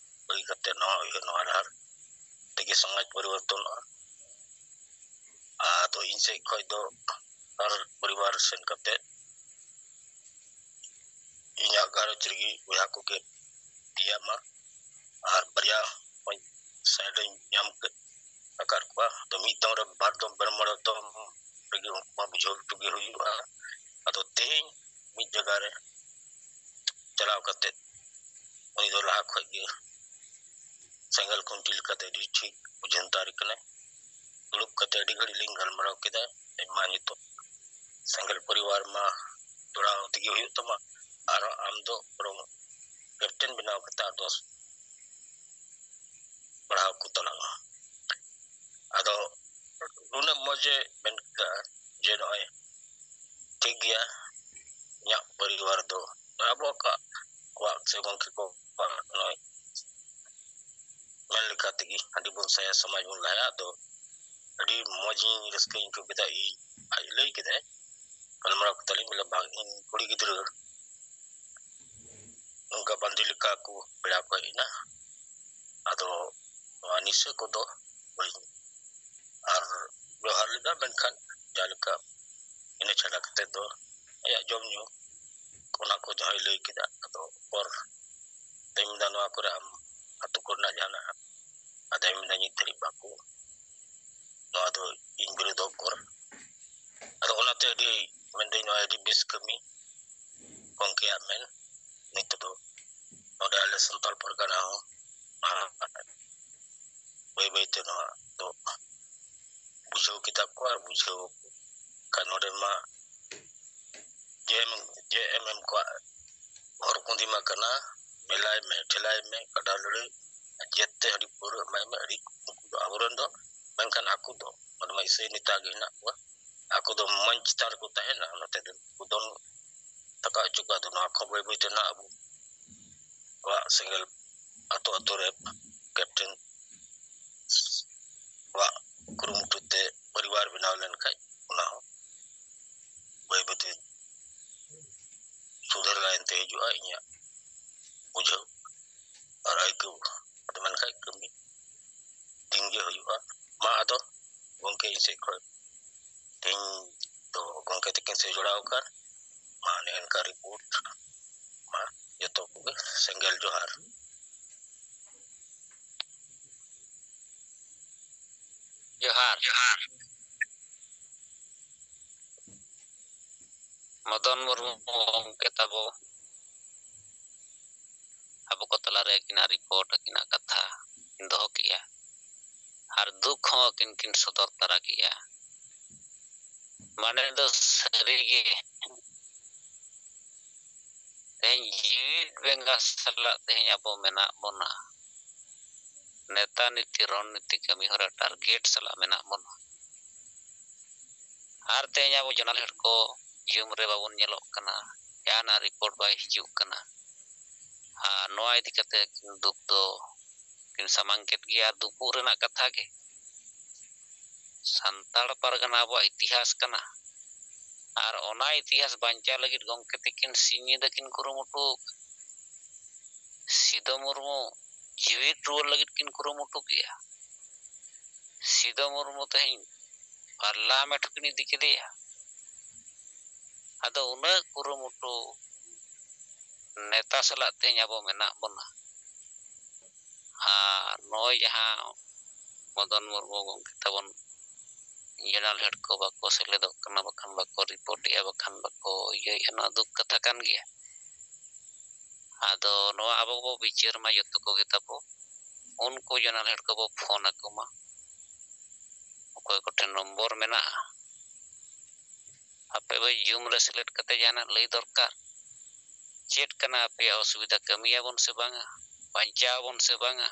ᱵᱟᱹᱜᱤ ᱠᱟᱛᱮ ᱱᱟᱣᱟ ᱩᱭᱦᱟᱹᱨ, ᱱᱟᱣᱟ ᱰᱟᱦᱟᱨ ᱛᱮᱜᱮ ᱥᱚᱢᱟᱡᱽ ᱯᱚᱨᱤᱵᱚᱨᱛᱚᱱᱚᱜᱼᱟ᱾ ᱟᱫᱚ ᱤᱧ ᱥᱮᱫ ᱠᱷᱚᱡ ᱫᱚ ᱟᱨ ᱯᱚᱨᱤᱵᱟᱨ ᱥᱮᱱ ᱠᱟᱛᱮ ᱨᱮᱜᱮ ᱵᱚᱭᱦᱟ ᱠᱚᱜᱮ ᱯᱮᱭᱟ ᱢᱟ, ᱟᱨ ᱵᱟᱨᱭᱟ ᱥᱟᱭᱤᱰ ᱨᱮᱧ ᱧᱟᱢ ᱠᱮᱫ ᱟᱠᱟᱫ ᱠᱚᱣᱟ᱾ ᱟᱫᱚ ᱢᱤᱫ ᱫᱚᱢ ᱨᱮ ᱵᱟᱨ ᱫᱚᱢ ᱵᱮᱨ ᱢᱚᱬᱮ ᱫᱚᱢ ᱨᱮᱜᱮ ᱩᱱᱠᱩ ᱢᱟ ᱵᱩᱡᱷᱟᱹᱣ ᱦᱚᱪᱚ ᱜᱮ ᱦᱩᱭᱩᱜᱼᱟ᱾ ᱟᱫᱚ ᱛᱮᱦᱮᱧ ᱢᱤᱫ ᱡᱟᱭᱜᱟ ᱨᱮ ᱪᱟᱞᱟᱣ ᱠᱟᱛᱮ ᱩᱱᱤ ᱫᱚ ᱞᱟᱦᱟ ᱠᱷᱚᱡ ᱜᱮ ᱥᱮᱸᱜᱮᱞ ᱠᱷᱩᱱᱴᱤ ᱞᱮᱠᱟᱛᱮ ᱟᱹᱰᱤ ᱴᱷᱤᱠ ᱵᱩᱡᱷᱟᱹᱱᱛᱟᱨᱤ ᱠᱟᱱᱟᱭ᱾ ᱫᱩᱲᱩᱵ ᱠᱟᱛᱮ ᱟᱹᱰᱤ ᱜᱷᱟᱹᱲᱤᱡ ᱞᱤᱧ ᱜᱟᱞᱢᱟᱨᱟᱣ ᱠᱮᱫᱟ᱾ ᱟᱭᱢᱟ ᱱᱤᱛᱚᱜ ᱥᱮᱸᱜᱮᱞ ᱯᱚᱨᱤᱵᱟᱨ ᱢᱟ ᱡᱚᱲᱟᱣ ᱛᱮᱜᱮ ᱦᱩᱭᱩᱜ ᱛᱟᱢᱟ, ᱟᱨᱦᱚᱸ ᱟᱢ ᱫᱚ ᱵᱚᱨᱚᱝ ᱠᱮᱯᱴᱮᱱ ᱵᱮᱱᱟᱣ ᱠᱟᱛᱮ ᱟᱨ ᱫᱚᱥ ᱯᱟᱲᱦᱟᱣ ᱠᱚ ᱛᱟᱞᱟᱝᱟ᱾ ᱟᱫᱚ ᱱᱩᱱᱟᱹᱜ ᱢᱚᱡᱮ ᱢᱮᱱ ᱠᱮᱫᱟ ᱡᱮ ᱱᱚᱜᱼᱚᱭ ᱴᱷᱤᱠ ᱜᱮᱭᱟ, ᱤᱧᱟᱹᱜ ᱯᱚᱨᱤᱵᱟᱨ ᱫᱚ ᱟᱵᱚ ᱠᱚᱣᱟᱜ ᱥᱮ ᱜᱚᱢᱠᱮ ᱠᱚᱣᱟᱜ ᱱᱚᱜᱼᱚᱭ ᱢᱮᱱ ᱞᱮᱠᱟ ᱛᱮᱜᱮ ᱦᱟᱺᱰᱤ ᱵᱚᱱ ᱥᱟᱭᱟ, ᱥᱚᱢᱟᱡᱽ ᱵᱚᱱ ᱞᱟᱦᱟᱭᱟ᱾ ᱟᱫᱚ ᱟᱹᱰᱤ ᱢᱚᱡᱽ ᱤᱧ ᱨᱟᱹᱥᱠᱟᱹᱧ ᱟᱹᱭᱠᱟᱹᱣ ᱠᱮᱫᱟ᱾ ᱤᱧ ᱟᱡ ᱞᱟᱹᱭ ᱠᱮᱫᱟᱭ, ᱜᱟᱞᱢᱟᱨᱟᱣ ᱠᱮᱫᱟᱞᱤᱧ ᱵᱚᱞᱮ, ᱵᱟᱝ, ᱤᱧ ᱠᱩᱲᱤ ᱜᱤᱫᱽᱨᱟᱹ ᱱᱚᱝᱠᱟ ᱵᱟᱸᱫᱮ ᱞᱮᱠᱟ ᱠᱚ ᱯᱮᱲᱟ ᱠᱚ ᱦᱮᱡ ᱮᱱᱟ, ᱟᱫᱚ ᱱᱚᱣᱟ ᱱᱤᱥᱟᱹ ᱠᱚᱫᱚ ᱵᱟᱹᱧ ᱟᱨ ᱵᱮᱣᱦᱟᱨ ᱞᱮᱫᱟ, ᱢᱮᱱᱠᱷᱟᱱ ᱡᱟᱦᱟᱸ ᱞᱮᱠᱟ ᱤᱱᱟᱹ ᱪᱷᱟᱰᱟ ᱠᱟᱛᱮ ᱫᱚ ᱟᱭᱟᱜ ᱡᱚᱢ ᱧᱩ ᱚᱱᱟ ᱠᱚ ᱡᱟᱦᱟᱸᱭ ᱞᱟᱹᱭ ᱠᱮᱫᱟ, ᱟᱫᱚ ᱯᱚᱨ ᱫᱚᱧ ᱢᱮᱱᱫᱟ ᱱᱚᱣᱟ ᱠᱚᱨᱮ ᱟᱢ ᱟᱹᱛᱩ ᱠᱚᱨᱮᱱᱟᱜ ᱡᱟᱦᱟᱱᱟᱜ ᱟᱫᱚᱭ ᱢᱮᱱᱫᱟ ᱱᱤᱛ ᱫᱷᱟᱹᱨᱤᱡ ᱵᱟᱠᱚ, ᱱᱚᱣᱟ ᱫᱚ ᱤᱧ ᱵᱤᱨᱩᱫᱷ ᱦᱚᱸ ᱠᱚᱨ᱾ ᱟᱫᱚ ᱚᱱᱟᱛᱮ ᱟᱹᱰᱤ ᱢᱮᱱᱫᱟᱹᱧ ᱱᱚᱣᱟ ᱟᱹᱰᱤ ᱵᱮᱥ ᱠᱟᱹᱢᱤ ᱜᱚᱢᱠᱮᱭᱟᱜ ᱢᱮᱱ᱾ ᱱᱤᱛᱚᱜ ᱫᱚ ᱱᱚᱰᱮ ᱟᱞᱮ ᱥᱟᱱᱛᱟᱲ ᱯᱟᱨᱜᱟᱱᱟ ᱦᱚᱸ ᱵᱟᱹᱭ ᱵᱟᱹᱭᱛᱮ ᱱᱚᱣᱟ ᱫᱚ ᱵᱩᱡᱷᱟᱹᱣ ᱠᱮᱫᱟ ᱠᱚ ᱟᱨ ᱵᱩᱡᱷᱟᱹᱣ ᱠᱷᱟᱱ ᱱᱚᱰᱮ ᱢᱟ ᱡᱮ ᱮᱢ ᱡᱮ ᱮᱢ ᱮᱢ ᱠᱚᱣᱟᱜ ᱦᱚᱨ ᱠᱩᱸᱫᱤ ᱢᱟ ᱠᱟᱱᱟ, ᱢᱮᱞᱟᱭ ᱢᱮ, ᱴᱷᱮᱞᱟᱭ ᱢᱮ, ᱠᱟᱰᱟ ᱞᱟᱹᱲᱦᱟᱹᱭ, ᱡᱮᱛᱮ ᱦᱟᱺᱰᱤ ᱯᱟᱹᱣᱨᱟᱹ ᱮᱢᱟᱭ ᱢᱮ, ᱟᱹᱰᱤ ᱩᱱᱠᱩ ᱫᱚ ᱟᱵᱚᱨᱮᱱ ᱫᱚ, ᱢᱮᱱᱠᱷᱟᱱ ᱟᱠᱚ ᱫᱚ ᱚᱱᱟ ᱢᱟ ᱤᱥᱟᱹᱭ ᱱᱮᱛᱟ ᱜᱮ ᱦᱮᱱᱟᱜ ᱠᱚᱣᱟ, ᱟᱠᱚ ᱫᱚ ᱢᱚᱧᱪ ᱪᱮᱛᱟᱱ ᱨᱮᱠᱚ ᱛᱟᱦᱮᱱᱟ, ᱚᱱᱟᱛᱮ ᱫᱚ ᱩᱱᱠᱩ ᱫᱚ ᱛᱟᱠᱟ ᱦᱚᱪᱚ ᱠᱚᱣᱟ᱾ ᱟᱫᱚ ᱱᱚᱣᱟ ᱠᱚ ᱵᱟᱹᱭ ᱵᱟᱹᱭ ᱛᱮ ᱱᱟᱜ ᱟᱵᱚ ᱠᱚᱣᱟᱜ ᱥᱮᱸᱜᱮᱞ ᱟᱛᱳ ᱟᱛᱳ ᱨᱮ ᱠᱮᱯᱴᱮᱱ ᱠᱚᱣᱟᱜ ᱠᱩᱨᱩᱢᱩᱴᱩ ᱛᱮ ᱯᱚᱨᱤᱵᱟᱨ ᱵᱮᱱᱟᱣ ᱞᱮᱱᱠᱷᱟᱡ ᱚᱱᱟ ᱦᱚᱸ ᱵᱟᱹᱭ ᱵᱟᱹᱭ ᱛᱮ ᱥᱩᱫᱷᱟᱹᱨ ᱞᱟᱭᱤᱱ ᱛᱮ ᱦᱤᱡᱩᱜᱼᱟ ᱤᱧᱟᱹᱜ ᱵᱩᱡᱷᱟᱹᱣ ᱟᱨ ᱟᱹᱭᱠᱟᱹᱣ᱾ ᱟᱫᱚ ᱢᱮᱱᱠᱷᱟᱡ ᱠᱟᱹᱢᱤ ᱫᱤᱱ ᱜᱮ ᱦᱩᱭᱩᱜᱼᱟ᱾ ᱢᱟ ᱟᱫᱚ ᱜᱚᱢᱠᱮ ᱤᱧ ᱥᱮᱫ ᱠᱷᱚᱱ ᱛᱮᱦᱮᱧ ᱫᱚ ᱜᱚᱢᱠᱮ ᱛᱟᱹᱠᱤᱱ ᱥᱮᱫ ᱡᱚᱲᱟᱣ ᱟᱠᱟᱱ ᱢᱟ ᱱᱮᱜᱼᱮ ᱱᱮᱝᱠᱟ ᱨᱤᱯᱳᱨᱴ ᱢᱟ ᱡᱚᱛᱚ ᱠᱚᱜᱮ ᱥᱮᱸᱜᱮᱞ ᱡᱚᱦᱟᱨ᱾ ᱡᱚᱦᱟᱨ, ᱡᱚᱦᱟᱨ᱾ ᱢᱚᱫᱚᱱ ᱢᱩᱨᱢᱩ ᱜᱚᱢᱠᱮ ᱛᱟᱵᱚ, ᱟᱵᱚ ᱠᱚ ᱛᱟᱞᱟᱨᱮ ᱟᱹᱠᱤᱱᱟᱜ ᱨᱤᱯᱳᱨᱴ, ᱟᱹᱠᱤᱱᱟᱜ ᱠᱟᱛᱷᱟ ᱠᱤᱱ ᱫᱚᱦᱚ ᱠᱮᱜᱼᱟ᱾ ᱟᱨ ᱫᱩᱠ ᱦᱚᱸ ᱟᱹᱠᱤᱱ ᱠᱤᱱ ᱥᱚᱫᱚᱨ ᱛᱟᱨᱟ ᱠᱮᱜᱼᱟ᱾ ᱢᱟᱱᱮ ᱫᱚ ᱥᱟᱹᱨᱤᱜᱮ ᱛᱮᱦᱮᱧ ᱡᱤᱣᱤᱫ ᱵᱮᱸᱜᱟ ᱥᱟᱞᱟᱜ ᱛᱮᱦᱮᱧ ᱟᱵᱚ ᱢᱮᱱᱟᱜ ᱵᱚᱱᱟ᱾ ᱱᱮᱛᱟ ᱱᱤᱛᱤ ᱨᱚᱱᱱᱤᱛᱤ ᱠᱟᱹᱢᱤ ᱦᱚᱨᱟ ᱴᱟᱨᱜᱮᱴ ᱥᱟᱞᱟᱜ ᱢᱮᱱᱟᱜ ᱵᱚᱱᱟ᱾ ᱟᱨ ᱛᱮᱦᱮᱧ ᱟᱵᱚ ᱡᱚᱱᱟᱞ ᱦᱮᱰ ᱠᱚ ᱡᱩᱢ ᱨᱮ ᱵᱟᱵᱚᱱ ᱧᱮᱞᱚᱜ ᱠᱟᱱᱟ, ᱡᱟᱦᱟᱱᱟᱜ ᱨᱤᱯᱳᱨᱴ ᱵᱟᱭ ᱦᱤᱡᱩᱜ ᱠᱟᱱᱟ᱾ ᱟᱨ ᱱᱚᱣᱟ ᱤᱫᱤ ᱠᱟᱛᱮ ᱫᱩᱠ ᱫᱚ ᱠᱤᱱ ᱥᱟᱢᱟᱝ ᱠᱮᱫ ᱜᱮᱭᱟ᱾ ᱟᱨ ᱫᱩᱠᱩᱜ ᱨᱮᱱᱟᱜ ᱠᱟᱛᱷᱟ ᱜᱮ, ᱥᱟᱱᱛᱟᱲ ᱯᱟᱨᱜᱟᱱᱟ ᱟᱵᱚᱣᱟᱜ ᱤᱛᱤᱦᱟᱥ ᱠᱟᱱᱟ᱾ ᱟᱨ ᱚᱱᱟ ᱤᱛᱤᱦᱟᱥ ᱵᱟᱧᱪᱟᱣ ᱞᱟᱹᱜᱤᱫ ᱜᱚᱢᱠᱮ ᱛᱤᱠᱤᱱ ᱥᱤᱧ ᱧᱤᱫᱟᱹ ᱠᱤᱱ ᱠᱩᱨᱩᱢᱩᱴᱩ ᱟᱠᱟᱫᱟ᱾ ᱥᱤᱫᱚ ᱢᱩᱨᱢᱩ ᱡᱤᱣᱤᱫ ᱨᱩᱣᱟᱹᱲ ᱞᱟᱹᱜᱤᱫ ᱠᱤᱱ ᱠᱩᱨᱩᱢᱩᱴᱩ ᱠᱮᱜᱼᱟ᱾ ᱥᱤᱫᱚ ᱢᱩᱨᱢᱩ ᱛᱮᱦᱮᱧ ᱯᱟᱨᱞᱟᱢᱮᱱᱴ ᱦᱚᱸᱠᱤᱱ ᱤᱫᱤ ᱠᱮᱫᱮᱭᱟ᱾ ᱟᱫᱚ ᱩᱱᱟᱹᱜ ᱠᱩᱨᱩᱢᱩᱴᱩ ᱱᱮᱛᱟ ᱥᱟᱞᱟᱜ ᱛᱮᱦᱮᱧ ᱟᱵᱚ ᱢᱮᱱᱟᱜ ᱵᱚᱱᱟ᱾ ᱟᱨ ᱱᱚᱜᱼᱚᱭ ᱡᱟᱦᱟᱸ ᱢᱚᱫᱚᱱ ᱢᱩᱨᱢᱩ ᱜᱚᱢᱠᱮ ᱛᱟᱵᱚᱱ ᱡᱚᱱᱟᱞ ᱦᱮᱰ ᱠᱚ ᱵᱟᱠᱚ ᱥᱮᱞᱮᱫᱚᱜ ᱠᱟᱱᱟ, ᱵᱟᱠᱷᱟᱱ ᱵᱟᱠᱚ ᱨᱤᱯᱳᱨᱴᱮᱜᱼᱟ, ᱵᱟᱠᱷᱟᱱ ᱵᱟᱠᱚ ᱤᱭᱟᱹᱭᱮᱫᱼᱟ, ᱱᱚᱣᱟ ᱫᱩᱠ ᱠᱟᱛᱷᱟ ᱠᱟᱱ ᱜᱮᱭᱟ᱾ ᱟᱫᱚ ᱱᱚᱣᱟ ᱟᱵᱚ ᱵᱚ ᱵᱤᱪᱟᱹᱨ ᱢᱟ ᱡᱚᱛᱚ ᱠᱚᱜᱮ ᱛᱟᱵᱚ, ᱩᱱᱠᱩ ᱡᱚᱱᱟᱞ ᱦᱮᱰ ᱠᱚᱵᱚ ᱯᱷᱳᱱ ᱟᱠᱚ ᱢᱟ, ᱚᱠᱚᱭ ᱠᱚᱴᱷᱮᱱ ᱱᱚᱢᱵᱚᱨ ᱢᱮᱱᱟᱜᱼᱟ᱾ ᱟᱯᱮ ᱵᱚ ᱡᱩᱢ ᱨᱮ ᱥᱮᱞᱮᱫ ᱠᱟᱛᱮ ᱡᱟᱦᱟᱱᱟᱜ ᱞᱟᱹᱭ ᱫᱚᱨᱠᱟᱨ, ᱪᱮᱫ ᱠᱟᱱᱟ ᱟᱯᱮᱭᱟᱜ ᱚᱥᱩᱵᱤᱫᱷᱟ, ᱠᱟᱹᱢᱤᱭᱟᱵᱚᱱ ᱥᱮ ᱵᱟᱝᱟ, ᱵᱟᱧᱪᱟᱣ ᱟᱵᱚᱱ ᱥᱮ ᱵᱟᱝᱟ,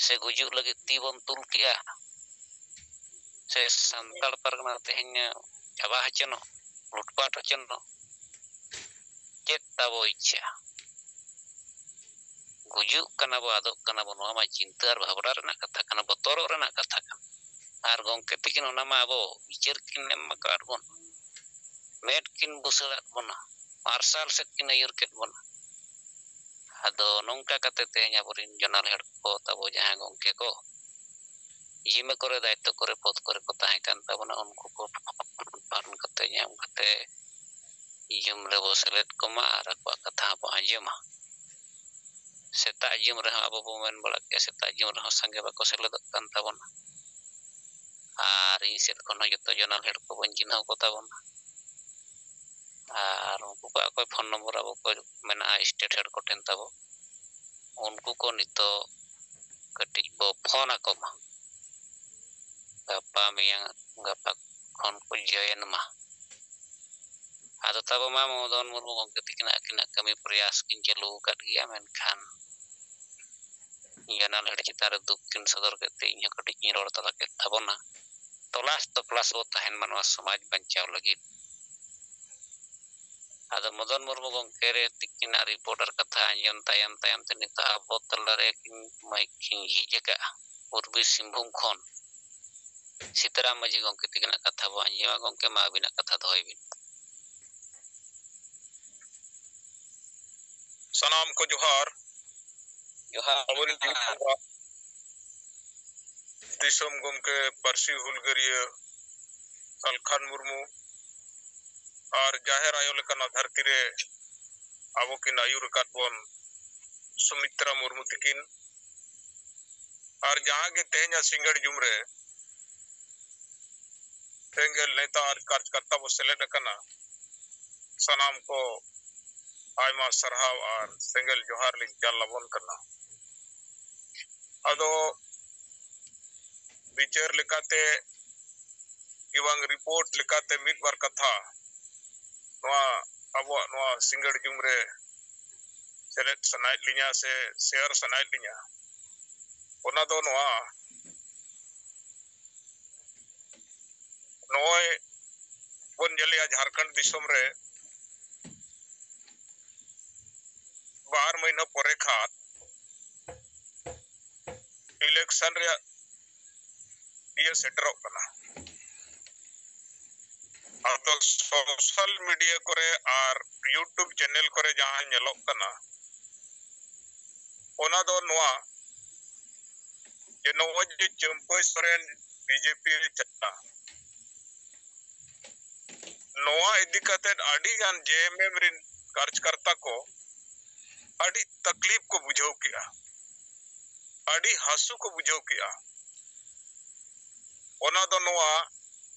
ᱥᱮ ᱜᱩᱡᱩᱜ ᱞᱟᱹᱜᱤᱫ ᱛᱤ ᱵᱚᱱ ᱛᱩᱞ ᱠᱮᱜᱼᱟ, ᱥᱮ ᱥᱟᱱᱛᱟᱲ ᱯᱟᱨᱜᱟᱱᱟ ᱛᱮᱦᱮᱧ ᱪᱟᱵᱟ ᱦᱚᱪᱚᱱᱚᱜ, ᱞᱩᱴᱯᱟᱴ ᱦᱚᱪᱚᱱᱚᱜ, ᱪᱮᱫ ᱛᱟᱵᱚ ᱤᱪᱪᱷᱟ? ᱜᱩᱡᱩᱜ ᱠᱟᱱᱟ ᱵᱚ, ᱟᱫᱚᱜ ᱠᱟᱱᱟ ᱵᱚ, ᱱᱚᱣᱟ ᱢᱟ ᱪᱤᱱᱛᱟᱹ ᱟᱨ ᱵᱷᱟᱵᱽᱱᱟ ᱨᱮᱱᱟᱜ ᱠᱟᱛᱷᱟ ᱠᱟᱱᱟ, ᱵᱚᱛᱚᱨᱚᱜ ᱨᱮᱱᱟᱜ ᱠᱟᱛᱷᱟ ᱠᱟᱱᱟ᱾ ᱟᱨ ᱜᱚᱢᱠᱮ ᱛᱤᱠᱤᱱ ᱚᱱᱟ ᱢᱟ ᱟᱵᱚ ᱵᱤᱪᱟᱹᱨ ᱠᱤᱱ ᱮᱢ ᱟᱠᱟᱫ ᱵᱚᱱ, ᱢᱮᱫ ᱠᱤᱱ ᱵᱩᱥᱟᱹᱲᱟᱫ ᱵᱚᱱᱟ, ᱢᱟᱨᱥᱟᱞ ᱥᱮᱫ ᱠᱤᱱ ᱟᱹᱭᱩᱨ ᱠᱮᱫ ᱵᱚᱱᱟ᱾ ᱟᱫᱚ ᱱᱚᱝᱠᱟ ᱠᱟᱛᱮ ᱛᱮᱦᱮᱧ ᱟᱵᱚᱨᱮᱱ ᱡᱚᱱᱟᱞ ᱦᱮᱰ ᱠᱚ ᱛᱟᱵᱚ, ᱡᱟᱦᱟᱸᱭ ᱜᱚᱢᱠᱮ ᱠᱚ ᱡᱤᱢᱟᱹ ᱠᱚᱨᱮ, ᱫᱟᱭᱤᱛᱛᱚ ᱠᱚᱨᱮ, ᱯᱚᱫᱽ ᱠᱚᱨᱮ ᱠᱚ ᱛᱟᱦᱮᱸ ᱠᱟᱱ ᱛᱟᱵᱚᱱᱟ, ᱩᱱᱠᱩ ᱠᱚ ᱯᱷᱳᱱ ᱠᱟᱛᱮ, ᱧᱟᱢ ᱠᱟᱛᱮ, ᱡᱩᱢ ᱨᱮᱵᱚ ᱥᱮᱞᱮᱫ ᱠᱚᱢᱟ ᱟᱨ ᱟᱠᱚᱣᱟᱜ ᱠᱟᱛᱷᱟ ᱦᱚᱸᱵᱚ ᱟᱸᱡᱚᱢᱟ᱾ ᱥᱮᱛᱟᱜ ᱡᱩᱢ ᱨᱮᱦᱚᱸ ᱟᱵᱚ ᱵᱚ ᱢᱮᱱ ᱵᱟᱲᱟ ᱠᱮᱜᱼᱟ, ᱥᱮᱛᱟᱜ ᱡᱩᱢ ᱨᱮᱦᱚᱸ ᱥᱟᱸᱜᱮ ᱵᱟᱠᱚ ᱥᱮᱞᱮᱫᱚᱜ ᱠᱟᱱ ᱛᱟᱵᱚᱱᱟ᱾ ᱟᱨ ᱤᱧ ᱥᱮᱫ ᱠᱷᱚᱱ ᱦᱚᱸ ᱡᱚᱛᱚ ᱡᱚᱱᱟᱞ ᱦᱮᱰ ᱠᱚᱵᱚᱱ ᱪᱤᱱᱦᱟᱹᱣ ᱠᱚ ᱛᱟᱵᱚᱱᱟ᱾ ᱟᱨ ᱩᱱᱠᱩ ᱠᱚᱣᱟᱜ ᱚᱠᱚᱭ ᱯᱷᱳᱱ ᱱᱚᱢᱵᱚᱨ ᱟᱵᱚ ᱠᱚ ᱢᱮᱱᱟᱜᱼᱟ ᱥᱴᱮᱴ ᱦᱮᱰ ᱠᱚᱴᱷᱮᱱ ᱛᱟᱵᱚ, ᱩᱱᱠᱩ ᱠᱚ ᱱᱤᱛᱚᱜ ᱠᱟᱹᱴᱤᱡ ᱵᱚ ᱯᱷᱳᱱ ᱟᱠᱚ ᱢᱟ᱾ ᱜᱟᱯᱟ ᱢᱮᱭᱟᱝ, ᱜᱟᱯᱟ ᱠᱷᱚᱱ ᱠᱚ ᱡᱚᱭᱮᱱ ᱢᱟ᱾ ᱟᱫᱚ ᱛᱟᱵᱚ ᱢᱟ ᱢᱚᱫᱚᱱ ᱢᱩᱨᱢᱩ ᱜᱚᱢᱠᱮ ᱛᱤᱠᱤᱱ ᱟᱹᱠᱤᱱᱟᱜ ᱠᱟᱹᱢᱤ ᱯᱨᱚᱭᱟᱥ ᱠᱤᱱ ᱪᱟᱹᱞᱩ ᱟᱠᱟᱫ ᱜᱮᱭᱟ, ᱢᱮᱱᱠᱷᱟᱱ ᱡᱚᱱᱟᱞ ᱦᱮᱰ ᱪᱮᱛᱟᱱ ᱨᱮ ᱫᱩᱠ ᱠᱤᱱ ᱥᱚᱫᱚᱨ ᱠᱮᱫ ᱛᱮ ᱤᱧ ᱦᱚᱸ ᱠᱟᱹᱴᱤᱡ ᱤᱧ ᱨᱚᱲ ᱛᱟᱞᱟ ᱠᱮᱫ ᱛᱟᱵᱚᱱᱟ᱾ ᱛᱚᱞᱟᱥ ᱛᱚᱯᱞᱟᱥ ᱵᱚ ᱛᱟᱦᱮᱱ ᱢᱟ ᱱᱚᱣᱟ ᱥᱚᱢᱟᱡᱽ ᱵᱟᱧᱪᱟᱣ ᱞᱟᱹᱜᱤᱫ᱾ ᱟᱫᱚ ᱢᱚᱫᱚᱱ ᱢᱩᱨᱢᱩ ᱜᱚᱢᱠᱮ ᱨᱮ ᱛᱤᱠᱤᱱᱟᱜ ᱨᱤᱯᱳᱨᱴ ᱟᱨ ᱠᱟᱛᱷᱟ ᱟᱸᱡᱚᱢ ᱛᱟᱭᱚᱢ ᱛᱟᱭᱚᱢ ᱛᱮ ᱱᱤᱛᱚᱜ ᱟᱵᱚ ᱛᱟᱞᱟᱨᱮ ᱠᱤᱱ ᱢᱟᱭᱤᱠ ᱠᱤᱱ ᱡᱷᱤᱡ ᱟᱠᱟᱫᱼᱟ᱾ ᱯᱩᱨᱵᱤ ᱥᱤᱝᱵᱷᱩᱢ ᱠᱷᱚᱱ ᱥᱤᱛᱟᱨᱟᱢ ᱢᱟᱹᱡᱷᱤ ᱜᱚᱢᱠᱮ ᱛᱤᱠᱤᱱᱟᱜ ᱠᱟᱛᱷᱟ ᱵᱚ ᱟᱸᱡᱚᱢᱟ᱾ ᱜᱚᱢᱠᱮ, ᱢᱟ ᱟᱹᱵᱤᱱᱟᱜ ᱠᱟᱛᱷᱟ ᱫᱚᱦᱚᱭ ᱵᱤᱱ᱾ ᱥᱟᱱᱟᱢ ᱠᱚ ᱡᱚᱦᱟᱨ᱾ ᱡᱚᱦᱟᱨ᱾ ᱟᱵᱚᱨᱮᱱ ᱡᱤᱣᱤ ᱵᱚᱸᱜᱟ, ᱫᱤᱥᱚᱢ ᱜᱚᱢᱠᱮ, ᱯᱟᱹᱨᱥᱤ ᱦᱩᱞᱜᱟᱹᱨᱤᱭᱟᱹ ᱠᱟᱞᱠᱷᱟᱱ ᱢᱩᱨᱢᱩ ᱟᱨ ᱡᱟᱦᱮᱨ ᱟᱭᱳ ᱞᱮᱠᱟᱱᱟᱜ ᱫᱷᱟᱹᱨᱛᱤ ᱨᱮ ᱟᱵᱚ ᱠᱤᱱ ᱟᱹᱭᱩᱨ ᱟᱠᱟᱫ ᱵᱚᱱ ᱥᱩᱢᱤᱛᱨᱟ ᱢᱩᱨᱢᱩ ᱛᱤᱠᱤᱱ, ᱟᱨ ᱡᱟᱦᱟᱸ ᱜᱮ ᱛᱮᱦᱮᱧᱟᱜ ᱥᱤᱸᱜᱟᱹᱲ ᱡᱩᱢ ᱨᱮ ᱥᱮᱸᱜᱮᱞ ᱱᱮᱛᱟ ᱟᱨ ᱠᱟᱨᱡᱽᱠᱟᱨᱛᱟ ᱵᱚ ᱥᱮᱞᱮᱫ ᱟᱠᱟᱱᱟ, ᱥᱟᱱᱟᱢ ᱠᱚ ᱟᱭᱢᱟ ᱥᱟᱨᱦᱟᱣ ᱟᱨ ᱥᱮᱸᱜᱮᱞ ᱡᱚᱦᱟᱨ ᱞᱤᱧ ᱪᱟᱞ ᱟᱵᱚᱱ ᱠᱟᱱᱟ᱾ ᱟᱫᱚ ᱵᱤᱪᱟᱹᱨ ᱞᱮᱠᱟᱛᱮ ᱠᱤ ᱵᱟᱝ ᱨᱤᱯᱳᱨᱴ ᱞᱮᱠᱟᱛᱮ ᱢᱤᱫ ᱵᱟᱨ ᱠᱟᱛᱷᱟ ᱱᱚᱣᱟ ᱟᱵᱚᱣᱟᱜ ᱱᱚᱣᱟ ᱥᱤᱸᱜᱟᱹᱲ ᱡᱩᱢ ᱨᱮ ᱥᱮᱞᱮᱫ ᱥᱟᱱᱟᱭᱮᱫ ᱞᱤᱧᱟ ᱥᱮ ᱥᱮᱭᱟᱨ ᱥᱟᱱᱟᱭᱮᱫ ᱞᱤᱧᱟ, ᱚᱱᱟ ᱫᱚ ᱱᱚᱣᱟ, ᱱᱚᱜᱼᱚᱭ ᱵᱚᱱ ᱧᱮᱞᱮᱜᱼᱟ ᱡᱷᱟᱲᱠᱷᱚᱸᱰ ᱫᱤᱥᱚᱢ ᱨᱮ ᱵᱟᱨ ᱢᱟᱹᱦᱱᱟᱹ ᱯᱚᱨᱮ ᱠᱷᱟᱱ ᱤᱞᱮᱠᱥᱚᱱ ᱨᱮᱭᱟᱜ ᱤᱭᱟᱹ ᱥᱮᱴᱮᱨᱚᱜ ᱠᱟᱱᱟ᱾ ᱟᱫᱚ ᱥᱳᱥᱟᱞ ᱢᱤᱰᱤᱭᱟ ᱠᱚᱨᱮ ᱟᱨ YouTube ᱪᱮᱱᱮᱞ ᱠᱚᱨᱮ ᱡᱟᱦᱟᱸ ᱧᱮᱞᱚᱜ ᱠᱟᱱᱟ, ᱚᱱᱟ ᱫᱚ ᱱᱚᱣᱟ ᱡᱮ ᱱᱚᱜᱼᱚᱭ ᱡᱮ ᱪᱟᱹᱢᱯᱟᱹᱭ ᱥᱚᱨᱮᱱ ᱵᱤᱡᱮᱯᱤ ᱨᱮ ᱪᱟᱞᱟᱜᱼᱟ, ᱱᱚᱣᱟ ᱤᱫᱤ ᱠᱟᱛᱮ ᱟᱹᱰᱤ ᱜᱟᱱ ᱡᱮ ᱮᱢ ᱮᱢ ᱨᱤᱱ ᱠᱟᱨᱡᱽᱠᱟᱨᱛᱟ ᱠᱚ ᱟᱹᱰᱤ ᱛᱟᱠᱞᱤᱯ ᱠᱚ ᱵᱩᱡᱷᱟᱹᱣ ᱠᱮᱜᱼᱟ, ᱟᱹᱰᱤ ᱦᱟᱹᱥᱩ ᱠᱚ ᱵᱩᱡᱷᱟᱹᱣ ᱠᱮᱜᱼᱟ᱾ ᱚᱱᱟ ᱫᱚ ᱱᱚᱣᱟ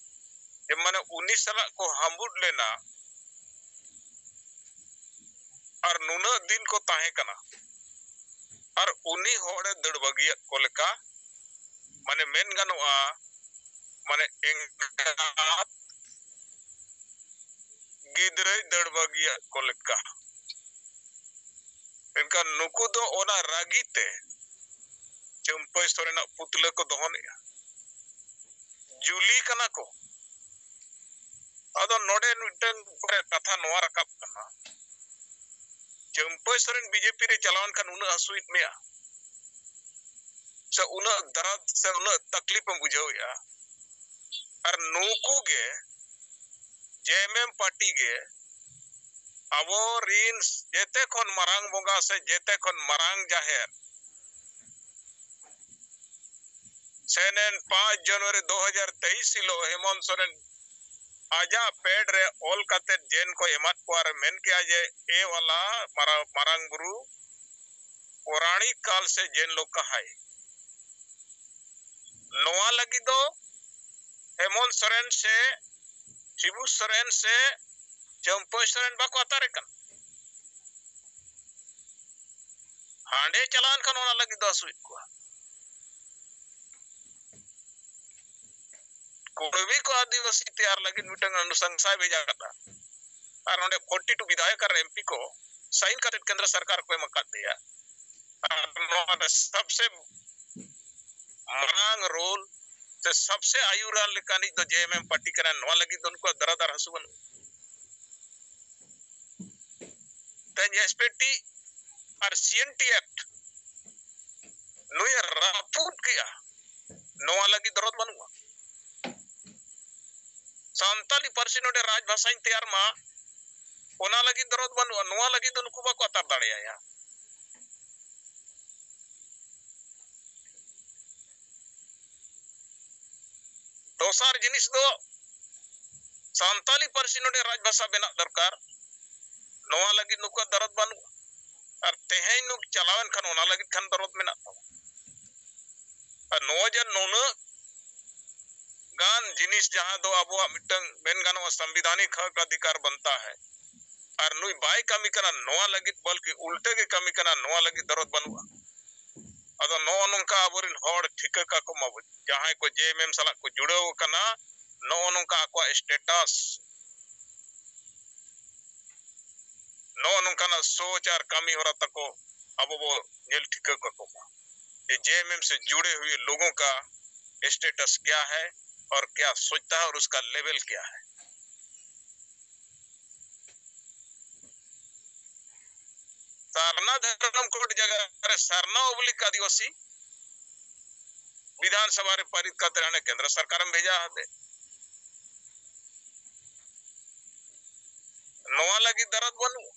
ᱡᱮ ᱢᱟᱱᱮ ᱩᱱᱤ ᱥᱟᱞᱟᱜ ᱠᱚ ᱦᱟᱢᱵᱩᱲ ᱞᱮᱱᱟ ᱟᱨ ᱱᱩᱱᱟᱹᱜ ᱫᱤᱱ ᱠᱚ ᱛᱟᱦᱮᱸ ᱠᱟᱱᱟ ᱟᱨ ᱩᱱᱤ ᱦᱚᱲᱮ ᱫᱟᱹᱲ ᱵᱟᱹᱜᱤᱭᱟᱫ ᱠᱚ ᱞᱮᱠᱟ, ᱢᱟᱱᱮ ᱢᱮᱱ ᱜᱟᱱᱚᱜᱼᱟ, ᱢᱟᱱᱮ ᱮᱸᱜᱟᱛ ᱜᱤᱫᱽᱨᱟᱹᱭ ᱫᱟᱹᱲ ᱵᱟᱹᱜᱤᱭᱟᱫ ᱠᱚ ᱞᱮᱠᱟ᱾ ᱢᱮᱱᱠᱷᱟᱱ ᱱᱩᱠᱩ ᱫᱚ ᱚᱱᱟ ᱨᱟᱹᱜᱤ ᱛᱮ ᱪᱟᱹᱢᱯᱟᱹᱭ ᱥᱚᱨᱮᱱᱟᱜ ᱯᱩᱛᱞᱟᱹ ᱠᱚ ᱫᱚᱦᱚᱱᱮᱜᱼᱟ, ᱡᱩᱞᱤ ᱠᱟᱱᱟ ᱠᱚ᱾ ᱟᱫᱚ ᱱᱚᱰᱮ ᱢᱤᱫᱴᱟᱝ ᱠᱟᱛᱷᱟ ᱱᱚᱣᱟ ᱨᱟᱠᱟᱵ ᱠᱟᱱᱟ, ᱪᱟᱹᱢᱯᱟᱹᱭ ᱥᱚᱨᱮᱱ ᱵᱤᱡᱮᱯᱤ ᱨᱮ ᱪᱟᱞᱟᱣ ᱮᱱ ᱠᱷᱟᱱ ᱩᱱᱟᱹᱜ ᱦᱟᱹᱥᱩᱭᱮᱫ ᱢᱮᱭᱟ ᱥᱮ ᱩᱱᱟᱹᱜ ᱫᱟᱨᱟᱫ ᱥᱮ ᱩᱱᱟᱹᱜ ᱛᱟᱠᱞᱤᱯ ᱮᱢ ᱵᱩᱡᱷᱟᱹᱣᱮᱫᱼᱟ, ᱟᱨ ᱱᱩᱠᱩ ᱜᱮ ᱡᱮ ᱮᱢ ᱮᱢ ᱯᱟᱨᱴᱤ ᱜᱮ ᱟᱵᱚ ᱨᱤᱱ ᱡᱮᱛᱮ ᱠᱷᱚᱱ ᱢᱟᱨᱟᱝ ᱵᱚᱸᱜᱟ ᱥᱮ ᱡᱮᱛᱮ ᱠᱷᱚᱱ ᱢᱟᱨᱟᱝ ᱡᱟᱦᱮᱨ ᱥᱮᱱᱮᱱ ᱯᱟᱸᱪ ᱡᱟᱱᱩᱣᱟᱨᱤ ᱫᱩ ᱦᱟᱡᱟᱨ ᱛᱮᱭᱤᱥ ᱦᱤᱞᱳᱜ ᱦᱮᱢᱚᱱᱛ ᱥᱚᱨᱮᱱ ᱟᱡᱟᱜ ᱯᱮᱰ ᱨᱮ ᱚᱞ ᱠᱟᱛᱮ ᱡᱮᱱ ᱠᱚ ᱮᱢᱟᱫ ᱠᱚᱣᱟ ᱟᱨ ᱢᱮᱱ ᱠᱮᱜᱼᱟ ᱡᱮ, "ᱮ ᱣᱟᱞᱟ ᱢᱟᱨᱟ-, ᱢᱟᱨᱟᱝ ᱵᱩᱨᱩ ᱯᱳᱨᱟᱬᱤᱠ ᱠᱟᱞ ᱥᱮ ᱡᱮᱱ ᱞᱳᱠ ᱠᱟᱦᱟᱭ᱾" ᱱᱚᱣᱟ ᱞᱟᱹᱜᱤᱫ ᱫᱚ ᱦᱮᱢᱚᱱᱛ ᱥᱚᱨᱮᱱ ᱥᱮ ᱥᱤᱵᱩ ᱥᱚᱨᱮᱱ ᱥᱮ ᱪᱟᱹᱢᱯᱟᱹᱭ ᱥᱚᱨᱮᱱ ᱵᱟᱠᱚ ᱟᱛᱟᱨᱮ ᱠᱟᱱᱟ᱾ ᱦᱟᱸᱰᱮ ᱪᱟᱞᱟᱣ ᱮᱱ ᱠᱷᱟᱱ ᱚᱱᱟ ᱞᱟᱹᱜᱤᱫ ᱫᱚ ᱦᱟᱹᱥᱩᱭᱮᱫ ᱠᱚᱣᱟ᱾ ᱠᱩᱲᱢᱤ ᱠᱚ ᱟᱹᱫᱤᱵᱟᱹᱥᱤ ᱛᱮᱭᱟᱨ ᱞᱟᱹᱜᱤᱫ ᱢᱤᱫᱴᱟᱝ ᱚᱱᱩᱥᱟᱝᱥᱟᱭ ᱵᱷᱮᱡᱟ ᱠᱟᱫᱟ᱾ ᱟᱨ ᱚᱸᱰᱮ ᱯᱷᱳᱨᱴᱤ ᱴᱩ ᱵᱤᱫᱷᱟᱭᱚᱠ ᱟᱨ ᱮᱢ ᱯᱤ ᱠᱚ ᱥᱟᱭᱤᱱ ᱠᱟᱛᱮ ᱠᱮᱱᱫᱨᱚ ᱥᱚᱨᱠᱟᱨ ᱠᱚ ᱮᱢ ᱟᱠᱟᱫ ᱫᱮᱭᱟ᱾ ᱟᱨ ᱱᱚᱣᱟ ᱨᱮ ᱥᱚᱵᱥᱮ ᱢᱟᱨᱟᱝ ᱨᱳᱞ ᱥᱮ ᱥᱚᱵᱥᱮ ᱟᱭᱩᱨᱟᱱ ᱞᱮᱠᱟᱱᱤᱡ ᱫᱚ ᱡᱮ ᱮᱢ ᱮᱢ ᱯᱟᱨᱴᱤ ᱠᱟᱱᱟ᱾ ᱱᱚᱣᱟ ᱞᱟᱹᱜᱤᱫ ᱫᱚ ᱩᱱᱠᱩᱣᱟᱜ ᱫᱟᱨᱟᱫ ᱟᱨ ᱦᱟᱹᱥᱩ ᱵᱟᱹᱱᱩᱜᱼᱟ᱾ ᱛᱮᱦᱮᱧ ᱮᱥ ᱯᱤ ᱴᱤ ᱟᱨ ᱥᱤ ᱮᱱ ᱴᱤ ᱮᱠᱴ ᱱᱩᱭᱮ ᱨᱟᱹᱯᱩᱫ ᱠᱮᱜᱼᱟ, ᱱᱚᱣᱟ ᱞᱟᱹᱜᱤᱫ ᱫᱚᱨᱚᱫ ᱵᱟᱹᱱᱩᱜᱼᱟ᱾ ᱥᱟᱱᱛᱟᱞᱤ ᱯᱟᱹᱨᱥᱤ ᱱᱚᱰᱮ ᱨᱟᱡᱽ ᱵᱷᱟᱥᱟᱧ ᱛᱮᱭᱟᱨ ᱢᱟ, ᱚᱱᱟ ᱞᱟᱹᱜᱤᱫ ᱫᱚᱨᱚᱫ ᱵᱟᱹᱱᱩᱜᱼᱟ᱾ ᱱᱚᱣᱟ ᱞᱟᱹᱜᱤᱫ ᱫᱚ ᱱᱩᱠᱩ ᱵᱟᱠᱚ ᱟᱛᱟᱨ ᱫᱟᱲᱮᱭᱟᱭᱟ᱾ ᱫᱚᱥᱟᱨ ᱡᱤᱱᱤᱥ ᱫᱚ ᱥᱟᱱᱛᱟᱞᱤ ᱯᱟᱹᱨᱥᱤ ᱱᱚᱰᱮ ᱨᱟᱡᱽ ᱵᱷᱟᱥᱟ ᱵᱮᱱᱟᱜ ᱫᱚᱨᱠᱟᱨ᱾ ᱱᱚᱣᱟ ᱞᱟᱹᱜᱤᱫ ᱱᱩᱠᱩᱣᱟᱜ ᱫᱚᱨᱚᱫ ᱵᱟᱹᱱᱩᱜᱼᱟ᱾ ᱟᱨ ᱛᱮᱦᱮᱧ ᱱᱩᱠᱩ ᱪᱟᱞᱟᱣᱮᱱ ᱠᱷᱟᱱ ᱚᱱᱟ ᱞᱟᱹᱜᱤᱫ ᱠᱷᱟᱱ ᱫᱚᱨᱚᱫ ᱢᱮᱱᱟᱜ ᱛᱟᱵᱚᱱᱟ᱾ ᱟᱨ ᱱᱚᱣᱟ ᱡᱮ ᱱᱩᱱᱟᱹᱜ ᱜᱟᱱ ᱡᱤᱱᱤᱥ ᱡᱟᱦᱟᱸ ᱫᱚ ᱟᱵᱚᱣᱟᱜ ᱢᱤᱫᱴᱟᱝ ᱢᱮᱱ ᱜᱟᱱᱚᱜᱼᱟ ᱥᱚᱝᱵᱤᱫᱷᱟᱱᱤᱠ ᱦᱚᱠ ᱚᱫᱷᱤᱠᱟᱨ ᱵᱚᱱᱛᱟ ᱦᱟᱭ, ᱟᱨ ᱱᱩᱭ ᱵᱟᱭ ᱠᱟᱹᱢᱤ ᱠᱟᱱᱟ ᱱᱚᱣᱟ ᱞᱟᱹᱜᱤᱫ, ᱵᱚᱞᱠᱤ ᱩᱞᱴᱟᱹ ᱜᱮ ᱠᱟᱹᱢᱤ ᱠᱟᱱᱟ ᱱᱚᱣᱟ ᱞᱟᱹᱜᱤᱫ ᱫᱚᱨᱚᱫ ᱵᱟᱹᱱᱩᱜᱼᱟ᱾ ᱟᱫᱚ ᱱᱚᱜᱼᱚ ᱱᱚᱝᱠᱟ ᱟᱵᱚᱨᱮᱱ ᱦᱚᱲ ᱴᱷᱤᱠᱟᱹ ᱠᱟᱠᱚ ᱢᱟᱵᱚᱱ, ᱡᱟᱦᱟᱸᱭ ᱠᱚ ᱡᱮ ᱮᱢ ᱮᱢ ᱥᱟᱞᱟᱜ ᱠᱚ ᱡᱩᱲᱟᱹᱣ ᱟᱠᱟᱱᱟ, ᱱᱚᱜᱼᱚ ᱱᱚᱝᱠᱟ ᱟᱠᱚᱣᱟᱜ ᱥᱴᱮᱴᱟᱥ, ᱱᱚᱜᱼᱚ ᱱᱚᱝᱠᱟᱱᱟᱜ ᱥᱳᱪ ᱟᱨ ᱠᱟᱹᱢᱤ ᱦᱚᱨᱟ ᱛᱟᱠᱚ ᱟᱵᱚ ᱵᱚ ᱧᱮᱞ ᱴᱷᱤᱠᱟᱹ ᱠᱟᱠᱚ ᱢᱟ᱾ ये जेएमएम से जुड़े हुए लोगों का स्टेटस क्या है और क्या सोचता है और उसका लेवल क्या है। ᱥᱟᱨᱱᱟ ᱫᱷᱚᱨᱚᱢ ᱠᱳᱰ ᱡᱟᱭᱜᱟ ᱨᱮ ᱥᱟᱨᱱᱟ ᱚᱵᱞᱤᱠ ᱟᱹᱫᱤᱵᱟᱹᱥᱤ ᱵᱤᱫᱷᱟᱱ ᱥᱚᱵᱷᱟ ᱨᱮ ᱯᱟᱨᱤᱛ ᱠᱟᱛᱮ ᱦᱟᱱᱮ ᱠᱮᱱᱫᱨᱚ ᱥᱚᱨᱠᱟᱨᱮᱢ ᱵᱷᱮᱡᱟ ᱟᱫᱮ᱾ ᱱᱚᱣᱟ ᱞᱟᱹᱜᱤᱫ ᱫᱚᱨᱚᱫ ᱵᱟᱹᱱᱩᱜᱼᱟ᱾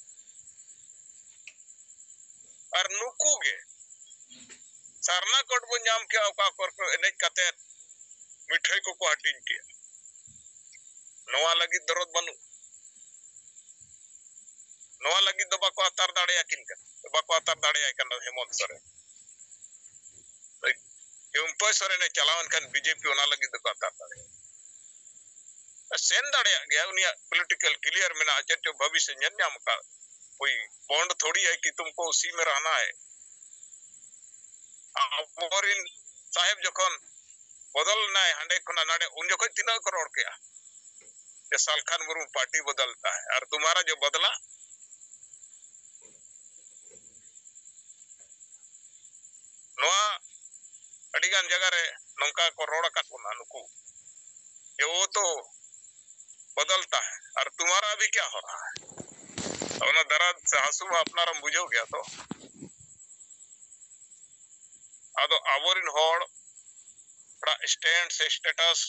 ᱟᱨ ᱱᱩᱠᱩ ᱜᱮ ᱥᱟᱨᱱᱟ ᱠᱳᱰ ᱵᱚ ᱧᱟᱢ ᱠᱮᱜᱼᱟ, ᱚᱠᱟ ᱠᱚᱨᱮ ᱠᱚ ᱮᱱᱮᱡ ᱠᱟᱛᱮ ᱢᱤᱴᱷᱟᱹᱭ ᱠᱚᱠᱚ ᱦᱟᱹᱴᱤᱧ ᱠᱮᱜᱼᱟ᱾ ᱱᱚᱣᱟ ᱞᱟᱹᱜᱤᱫ ᱫᱚᱨᱚᱫ ᱵᱟᱹᱱᱩᱜ᱾ ᱱᱚᱣᱟ ᱞᱟᱹᱜᱤᱫ ᱫᱚ ᱵᱟᱠᱚ ᱟᱛᱟᱨ ᱫᱟᱲᱮᱭᱟᱠᱤᱱ ᱠᱟᱱᱟ, ᱵᱟᱠᱚ ᱟᱛᱟᱨ ᱫᱟᱲᱮᱭᱟᱭ ᱠᱟᱱᱟ ᱦᱮᱢᱚᱱᱛ ᱥᱚᱨᱮᱱ᱾ ᱠᱮᱢᱯᱟᱹᱭ ᱥᱚᱨᱮᱱᱮ ᱪᱟᱞᱟᱣᱮᱱ ᱠᱷᱟᱱ ᱵᱤᱡᱮᱯᱤ ᱚᱱᱟ ᱞᱟᱹᱜᱤᱫ ᱫᱚᱠᱚ ᱟᱛᱟᱨ ᱫᱟᱲᱮᱭᱟᱜᱼᱟ᱾ ᱥᱮᱱ ᱫᱟᱲᱮᱭᱟᱜ ᱜᱮᱭᱟ, ᱩᱱᱤᱭᱟᱜ ᱯᱚᱞᱤᱴᱤᱠᱟᱞ ᱠᱞᱤᱭᱟᱨ ᱢᱮᱱᱟᱜᱼᱟ, ᱪᱮᱫ ᱪᱚ ᱵᱷᱚᱵᱤᱥᱥᱚ ᱧᱮᱞ ᱧᱟᱢ ᱟᱠᱟᱫ᱾ ᱠᱳᱭ ᱵᱚᱱᱰ ᱛᱷᱚᱲᱤ ᱦᱟᱭ ᱠᱤ ᱛᱩᱢᱠᱳ ᱩᱥᱤ ᱢᱮ ᱨᱟᱦᱱᱟ ᱦᱟᱭ᱾ ᱟᱵᱚᱨᱤᱱ ᱥᱟᱦᱮᱵ ᱡᱚᱠᱷᱚᱱ ᱵᱚᱫᱚᱞ ᱮᱱᱟᱭ ᱦᱟᱸᱰᱮ ᱠᱷᱚᱱᱟᱜ ᱱᱟᱰᱮ, ᱩᱱ ᱡᱚᱠᱷᱚᱡ ᱛᱤᱱᱟᱹᱜ ᱠᱚ ᱨᱚᱲ ᱠᱮᱜᱼᱟ ᱡᱮ ᱥᱟᱞᱠᱷᱟᱱ ᱢᱩᱨᱢᱩ ᱯᱟᱨᱴᱤ ᱵᱚᱫᱚᱞᱛᱟ ᱦᱟᱭ ᱟᱨ ᱛᱩᱢᱦᱟᱨᱟ ᱡᱚ ᱵᱚᱫᱞᱟ᱾ ᱱᱚᱣᱟ ᱟᱹᱰᱤᱜᱟᱱ ᱡᱟᱭᱜᱟ ᱨᱮ ᱱᱚᱝᱠᱟ ᱠᱚ ᱨᱚᱲ ᱟᱠᱟᱫ ᱵᱚᱱᱟ ᱱᱩᱠᱩ ᱡᱮ ᱳ ᱛᱚ ᱵᱚᱫᱚᱞᱛᱟ ᱦᱟᱭ ᱟᱨ ᱛᱩᱢᱦᱟᱨᱟ ᱵᱷᱤ ᱠᱭᱟ ᱦᱳ ᱨᱟᱦᱟ ᱦᱟᱭ᱾ ᱚᱱᱟ ᱫᱟᱨᱟᱫ ᱥᱮ ᱦᱟᱹᱥᱩ ᱢᱟ ᱟᱯᱱᱟᱨᱮᱢ ᱵᱩᱡᱷᱟᱹᱣ ᱜᱮᱭᱟ ᱛᱚ᱾ ᱟᱫᱚ ᱟᱵᱚᱨᱤᱱ ᱦᱚᱲ ᱦᱚᱲᱟᱜ ᱥᱴᱮᱱᱰ ᱥᱮ ᱥᱴᱮᱴᱟᱥ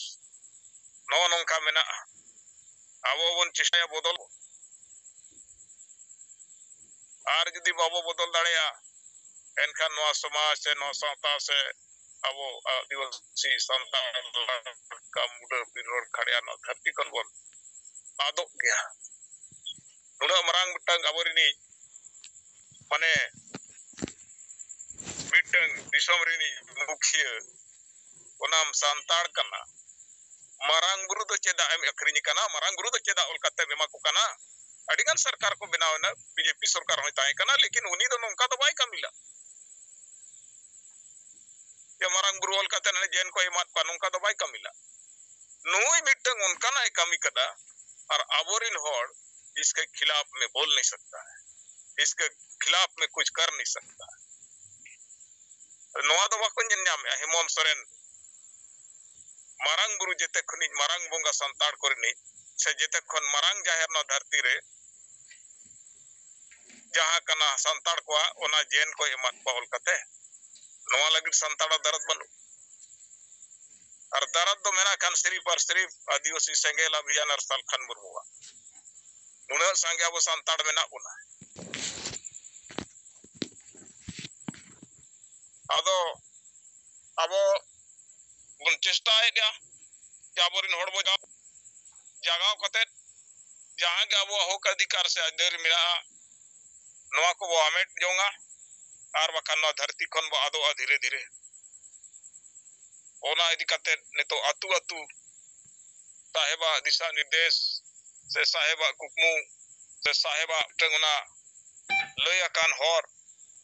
ᱱᱚᱜᱼᱚ ᱱᱚᱝᱠᱟ ᱢᱮᱱᱟᱜᱼᱟ᱾ ᱟᱵᱚ ᱵᱚᱱ ᱪᱮᱥᱴᱟᱭᱟ ᱵᱚᱫᱚᱞ᱾ ᱟᱨ ᱡᱩᱫᱤ ᱵᱟᱵᱚ ᱵᱚᱫᱚᱞ ᱫᱟᱲᱮᱭᱟᱜᱼᱟ, ᱮᱱᱠᱷᱟᱱ ᱱᱚᱣᱟ ᱥᱚᱢᱟᱡᱽ ᱥᱮ ᱱᱚᱣᱟ ᱥᱟᱶᱛᱟ ᱥᱮ ᱟᱵᱚ ᱟᱹᱫᱤᱵᱟᱹᱥᱤ ᱥᱟᱱᱛᱟᱲ ᱞᱟᱠᱟ ᱢᱩᱰᱟᱹ ᱵᱤᱨ ᱦᱚᱲ ᱠᱷᱟᱲᱭᱟ ᱱᱚᱣᱟ ᱫᱷᱟᱹᱨᱛᱤ ᱠᱷᱚᱱ ᱵᱚᱱ ᱟᱫᱚᱜ ᱜᱮᱭᱟ᱾ ᱱᱩᱱᱟᱹᱜ ᱢᱟᱨᱟᱝ ᱢᱤᱫᱴᱟᱝ ᱟᱵᱚ ᱨᱤᱱᱤᱡ ᱢᱟᱱᱮ ᱢᱤᱫᱴᱟᱝ ᱫᱤᱥᱚᱢ ᱨᱤᱱᱤᱡ ᱢᱩᱠᱷᱤᱭᱟᱹ, ᱚᱱᱟᱢ ᱥᱟᱱᱛᱟᱲ ᱠᱟᱱᱟ, ᱢᱟᱨᱟᱝ ᱵᱩᱨᱩ ᱫᱚ ᱪᱮᱫᱟᱜ ᱮᱢ ᱟᱹᱠᱷᱨᱤᱧ ᱠᱟᱱᱟ? ᱢᱟᱨᱟᱝ ᱵᱩᱨᱩ ᱫᱚ ᱪᱮᱫᱟᱜ ᱚᱞ ᱠᱟᱛᱮᱢ ᱮᱢᱟ ᱠᱚ ᱠᱟᱱᱟ? ᱟᱹᱰᱤ ᱜᱟᱱ ᱥᱚᱨᱠᱟᱨ ᱠᱚ ᱵᱮᱱᱟᱣ ᱮᱱᱟ, ᱵᱤᱡᱮᱯᱤ ᱥᱚᱨᱠᱟᱨ ᱦᱚᱸᱭ ᱛᱟᱦᱮᱸ ᱠᱟᱱᱟ, ᱞᱮᱠᱤᱱ ᱩᱱᱤ ᱫᱚ ᱱᱚᱝᱠᱟ ᱫᱚ ᱵᱟᱭ ᱠᱟᱹᱢᱤ ᱞᱮᱫ᱾ ᱡᱮ ᱢᱟᱨᱟᱝ ᱵᱩᱨᱩ ᱚᱞ ᱠᱟᱛᱮ ᱦᱟᱱᱮ ᱡᱮᱱ ᱠᱚ ᱮᱢᱟᱫ ᱠᱚᱣᱟ, ᱱᱚᱝᱠᱟ ᱫᱚ ᱵᱟᱭ ᱠᱟᱹᱢᱤ ᱞᱮᱫ᱾ ᱱᱩᱭ ᱢᱤᱫᱴᱟᱝ ᱚᱱᱠᱟᱱᱟᱜ ᱮ ᱠᱟᱹᱢᱤ ᱠᱟᱫᱟ, ᱟᱨ ᱟᱵᱚᱨᱤᱱ ᱦᱚᱲ ᱤᱥᱠᱮ ᱠᱷᱤᱞᱟᱯ ᱢᱮ ᱵᱳᱞ ᱱᱟᱦᱤᱸ ᱥᱟᱠᱛᱟ ᱦᱟᱭ, ᱤᱥᱠᱮ ᱠᱷᱤᱞᱟᱯ ᱢᱮ ᱠᱩᱪ ᱠᱟᱨ ᱱᱟᱦᱤᱸ ᱥᱟᱠᱛᱟ ᱦᱟᱭ᱾ ᱱᱚᱣᱟ ᱫᱚ ᱵᱟᱠᱚ ᱧᱮᱞ ᱧᱟᱢᱮᱜᱼᱟ᱾ ᱦᱮᱢᱚᱱᱛ ᱥᱚᱨᱮᱱ ᱢᱟᱨᱟᱝ ᱵᱩᱨᱩ, ᱡᱮᱛᱮ ᱠᱷᱚᱱᱤᱡ ᱢᱟᱨᱟᱝ ᱵᱚᱸᱜᱟ ᱥᱟᱱᱛᱟᱲ ᱠᱚᱨᱮᱱᱤᱡ, ᱥᱮ ᱡᱮᱛᱮ ᱠᱷᱚᱱ ᱢᱟᱨᱟᱝ ᱡᱟᱦᱮᱨ ᱱᱚᱣᱟ ᱫᱷᱟᱹᱨᱛᱤ ᱨᱮ ᱡᱟᱦᱟᱸ ᱠᱟᱱᱟ ᱥᱟᱱᱛᱟᱲ ᱠᱚᱣᱟᱜ, ᱚᱱᱟ ᱡᱮᱱ ᱠᱚ ᱮᱢᱟᱫ ᱠᱚᱣᱟ ᱚᱞ ᱠᱟᱛᱮ᱾ ᱱᱚᱣᱟ ᱞᱟᱹᱜᱤᱫ ᱥᱟᱱᱛᱟᱲᱟᱜ ᱫᱟᱨᱟᱫ ᱵᱟᱹᱱᱩᱜ? ᱟᱨ ᱫᱟᱨᱟᱫ ᱫᱚ ᱢᱮᱱᱟᱜ ᱠᱷᱟᱱ ᱥᱤᱨᱤᱯ ᱟᱨ ᱥᱤᱨᱤᱯ ᱟᱹᱫᱤᱵᱟᱹᱥᱤ ᱥᱮᱸᱜᱮᱞ ᱟᱵᱷᱤᱭᱟᱱ ᱟᱨ ᱥᱟᱞᱠᱷᱟᱱ ᱢᱩᱨᱢᱩᱣᱟᱜ᱾ ᱱᱩᱱᱟᱹᱜ ᱥᱟᱸᱜᱮ ᱟᱵᱚ ᱥᱟᱱᱛᱟᱲ ᱢᱮᱱᱟᱜ ᱵᱚᱱᱟ᱾ ᱟᱫᱚ ᱟᱵᱚ ᱵᱚᱱ ᱪᱮᱥᱴᱟᱭᱮᱫᱼᱟ ᱡᱮ ᱟᱵᱚᱨᱮᱱ ᱦᱚᱲ ᱵᱚ ᱡᱟ-, ᱡᱟᱜᱟᱣ ᱠᱟᱛᱮᱫ ᱡᱟᱦᱟᱸ ᱜᱮ ᱟᱵᱚᱣᱟᱜ ᱦᱚᱠ ᱚᱫᱷᱤᱠᱟᱨ ᱥᱮ ᱟᱹᱭᱫᱟᱹᱨᱤ ᱢᱮᱱᱟᱜᱼᱟ, ᱱᱚᱣᱟ ᱠᱚᱵᱚ ᱦᱟᱢᱮᱴ ᱡᱚᱝᱟ, ᱟᱨ ᱵᱟᱠᱷᱟᱱ ᱱᱚᱣᱟ ᱫᱷᱟᱹᱨᱛᱤ ᱠᱷᱚᱱ ᱵᱚ ᱟᱫᱚᱜᱼᱟ ᱫᱷᱤᱨᱮ ᱫᱷᱤᱨᱮ᱾ ᱚᱱᱟ ᱤᱫᱤ ᱠᱟᱛᱮᱫ ᱱᱤᱛᱚᱜ ᱟᱹᱛᱩ ᱟᱹᱛᱩ ᱥᱟᱦᱮᱵᱟᱜ ᱫᱤᱥᱟ ᱱᱤᱨᱫᱮᱥ ᱥᱮ ᱥᱟᱦᱮᱵᱟᱜ ᱠᱩᱠᱢᱩ ᱥᱮ ᱥᱟᱦᱮᱵᱟᱜ ᱢᱤᱫᱴᱟᱝ ᱚᱱᱟ ᱞᱟᱹᱭ ᱟᱠᱟᱱ ᱦᱚᱨ,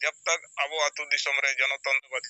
ᱡᱟᱵ ᱛᱟᱠ ᱟᱵᱚ ᱟᱹᱛᱩ ᱫᱤᱥᱚᱢ ᱨᱮ ᱡᱚᱱᱚᱛᱚᱱᱛᱨᱚᱵᱟᱫᱤ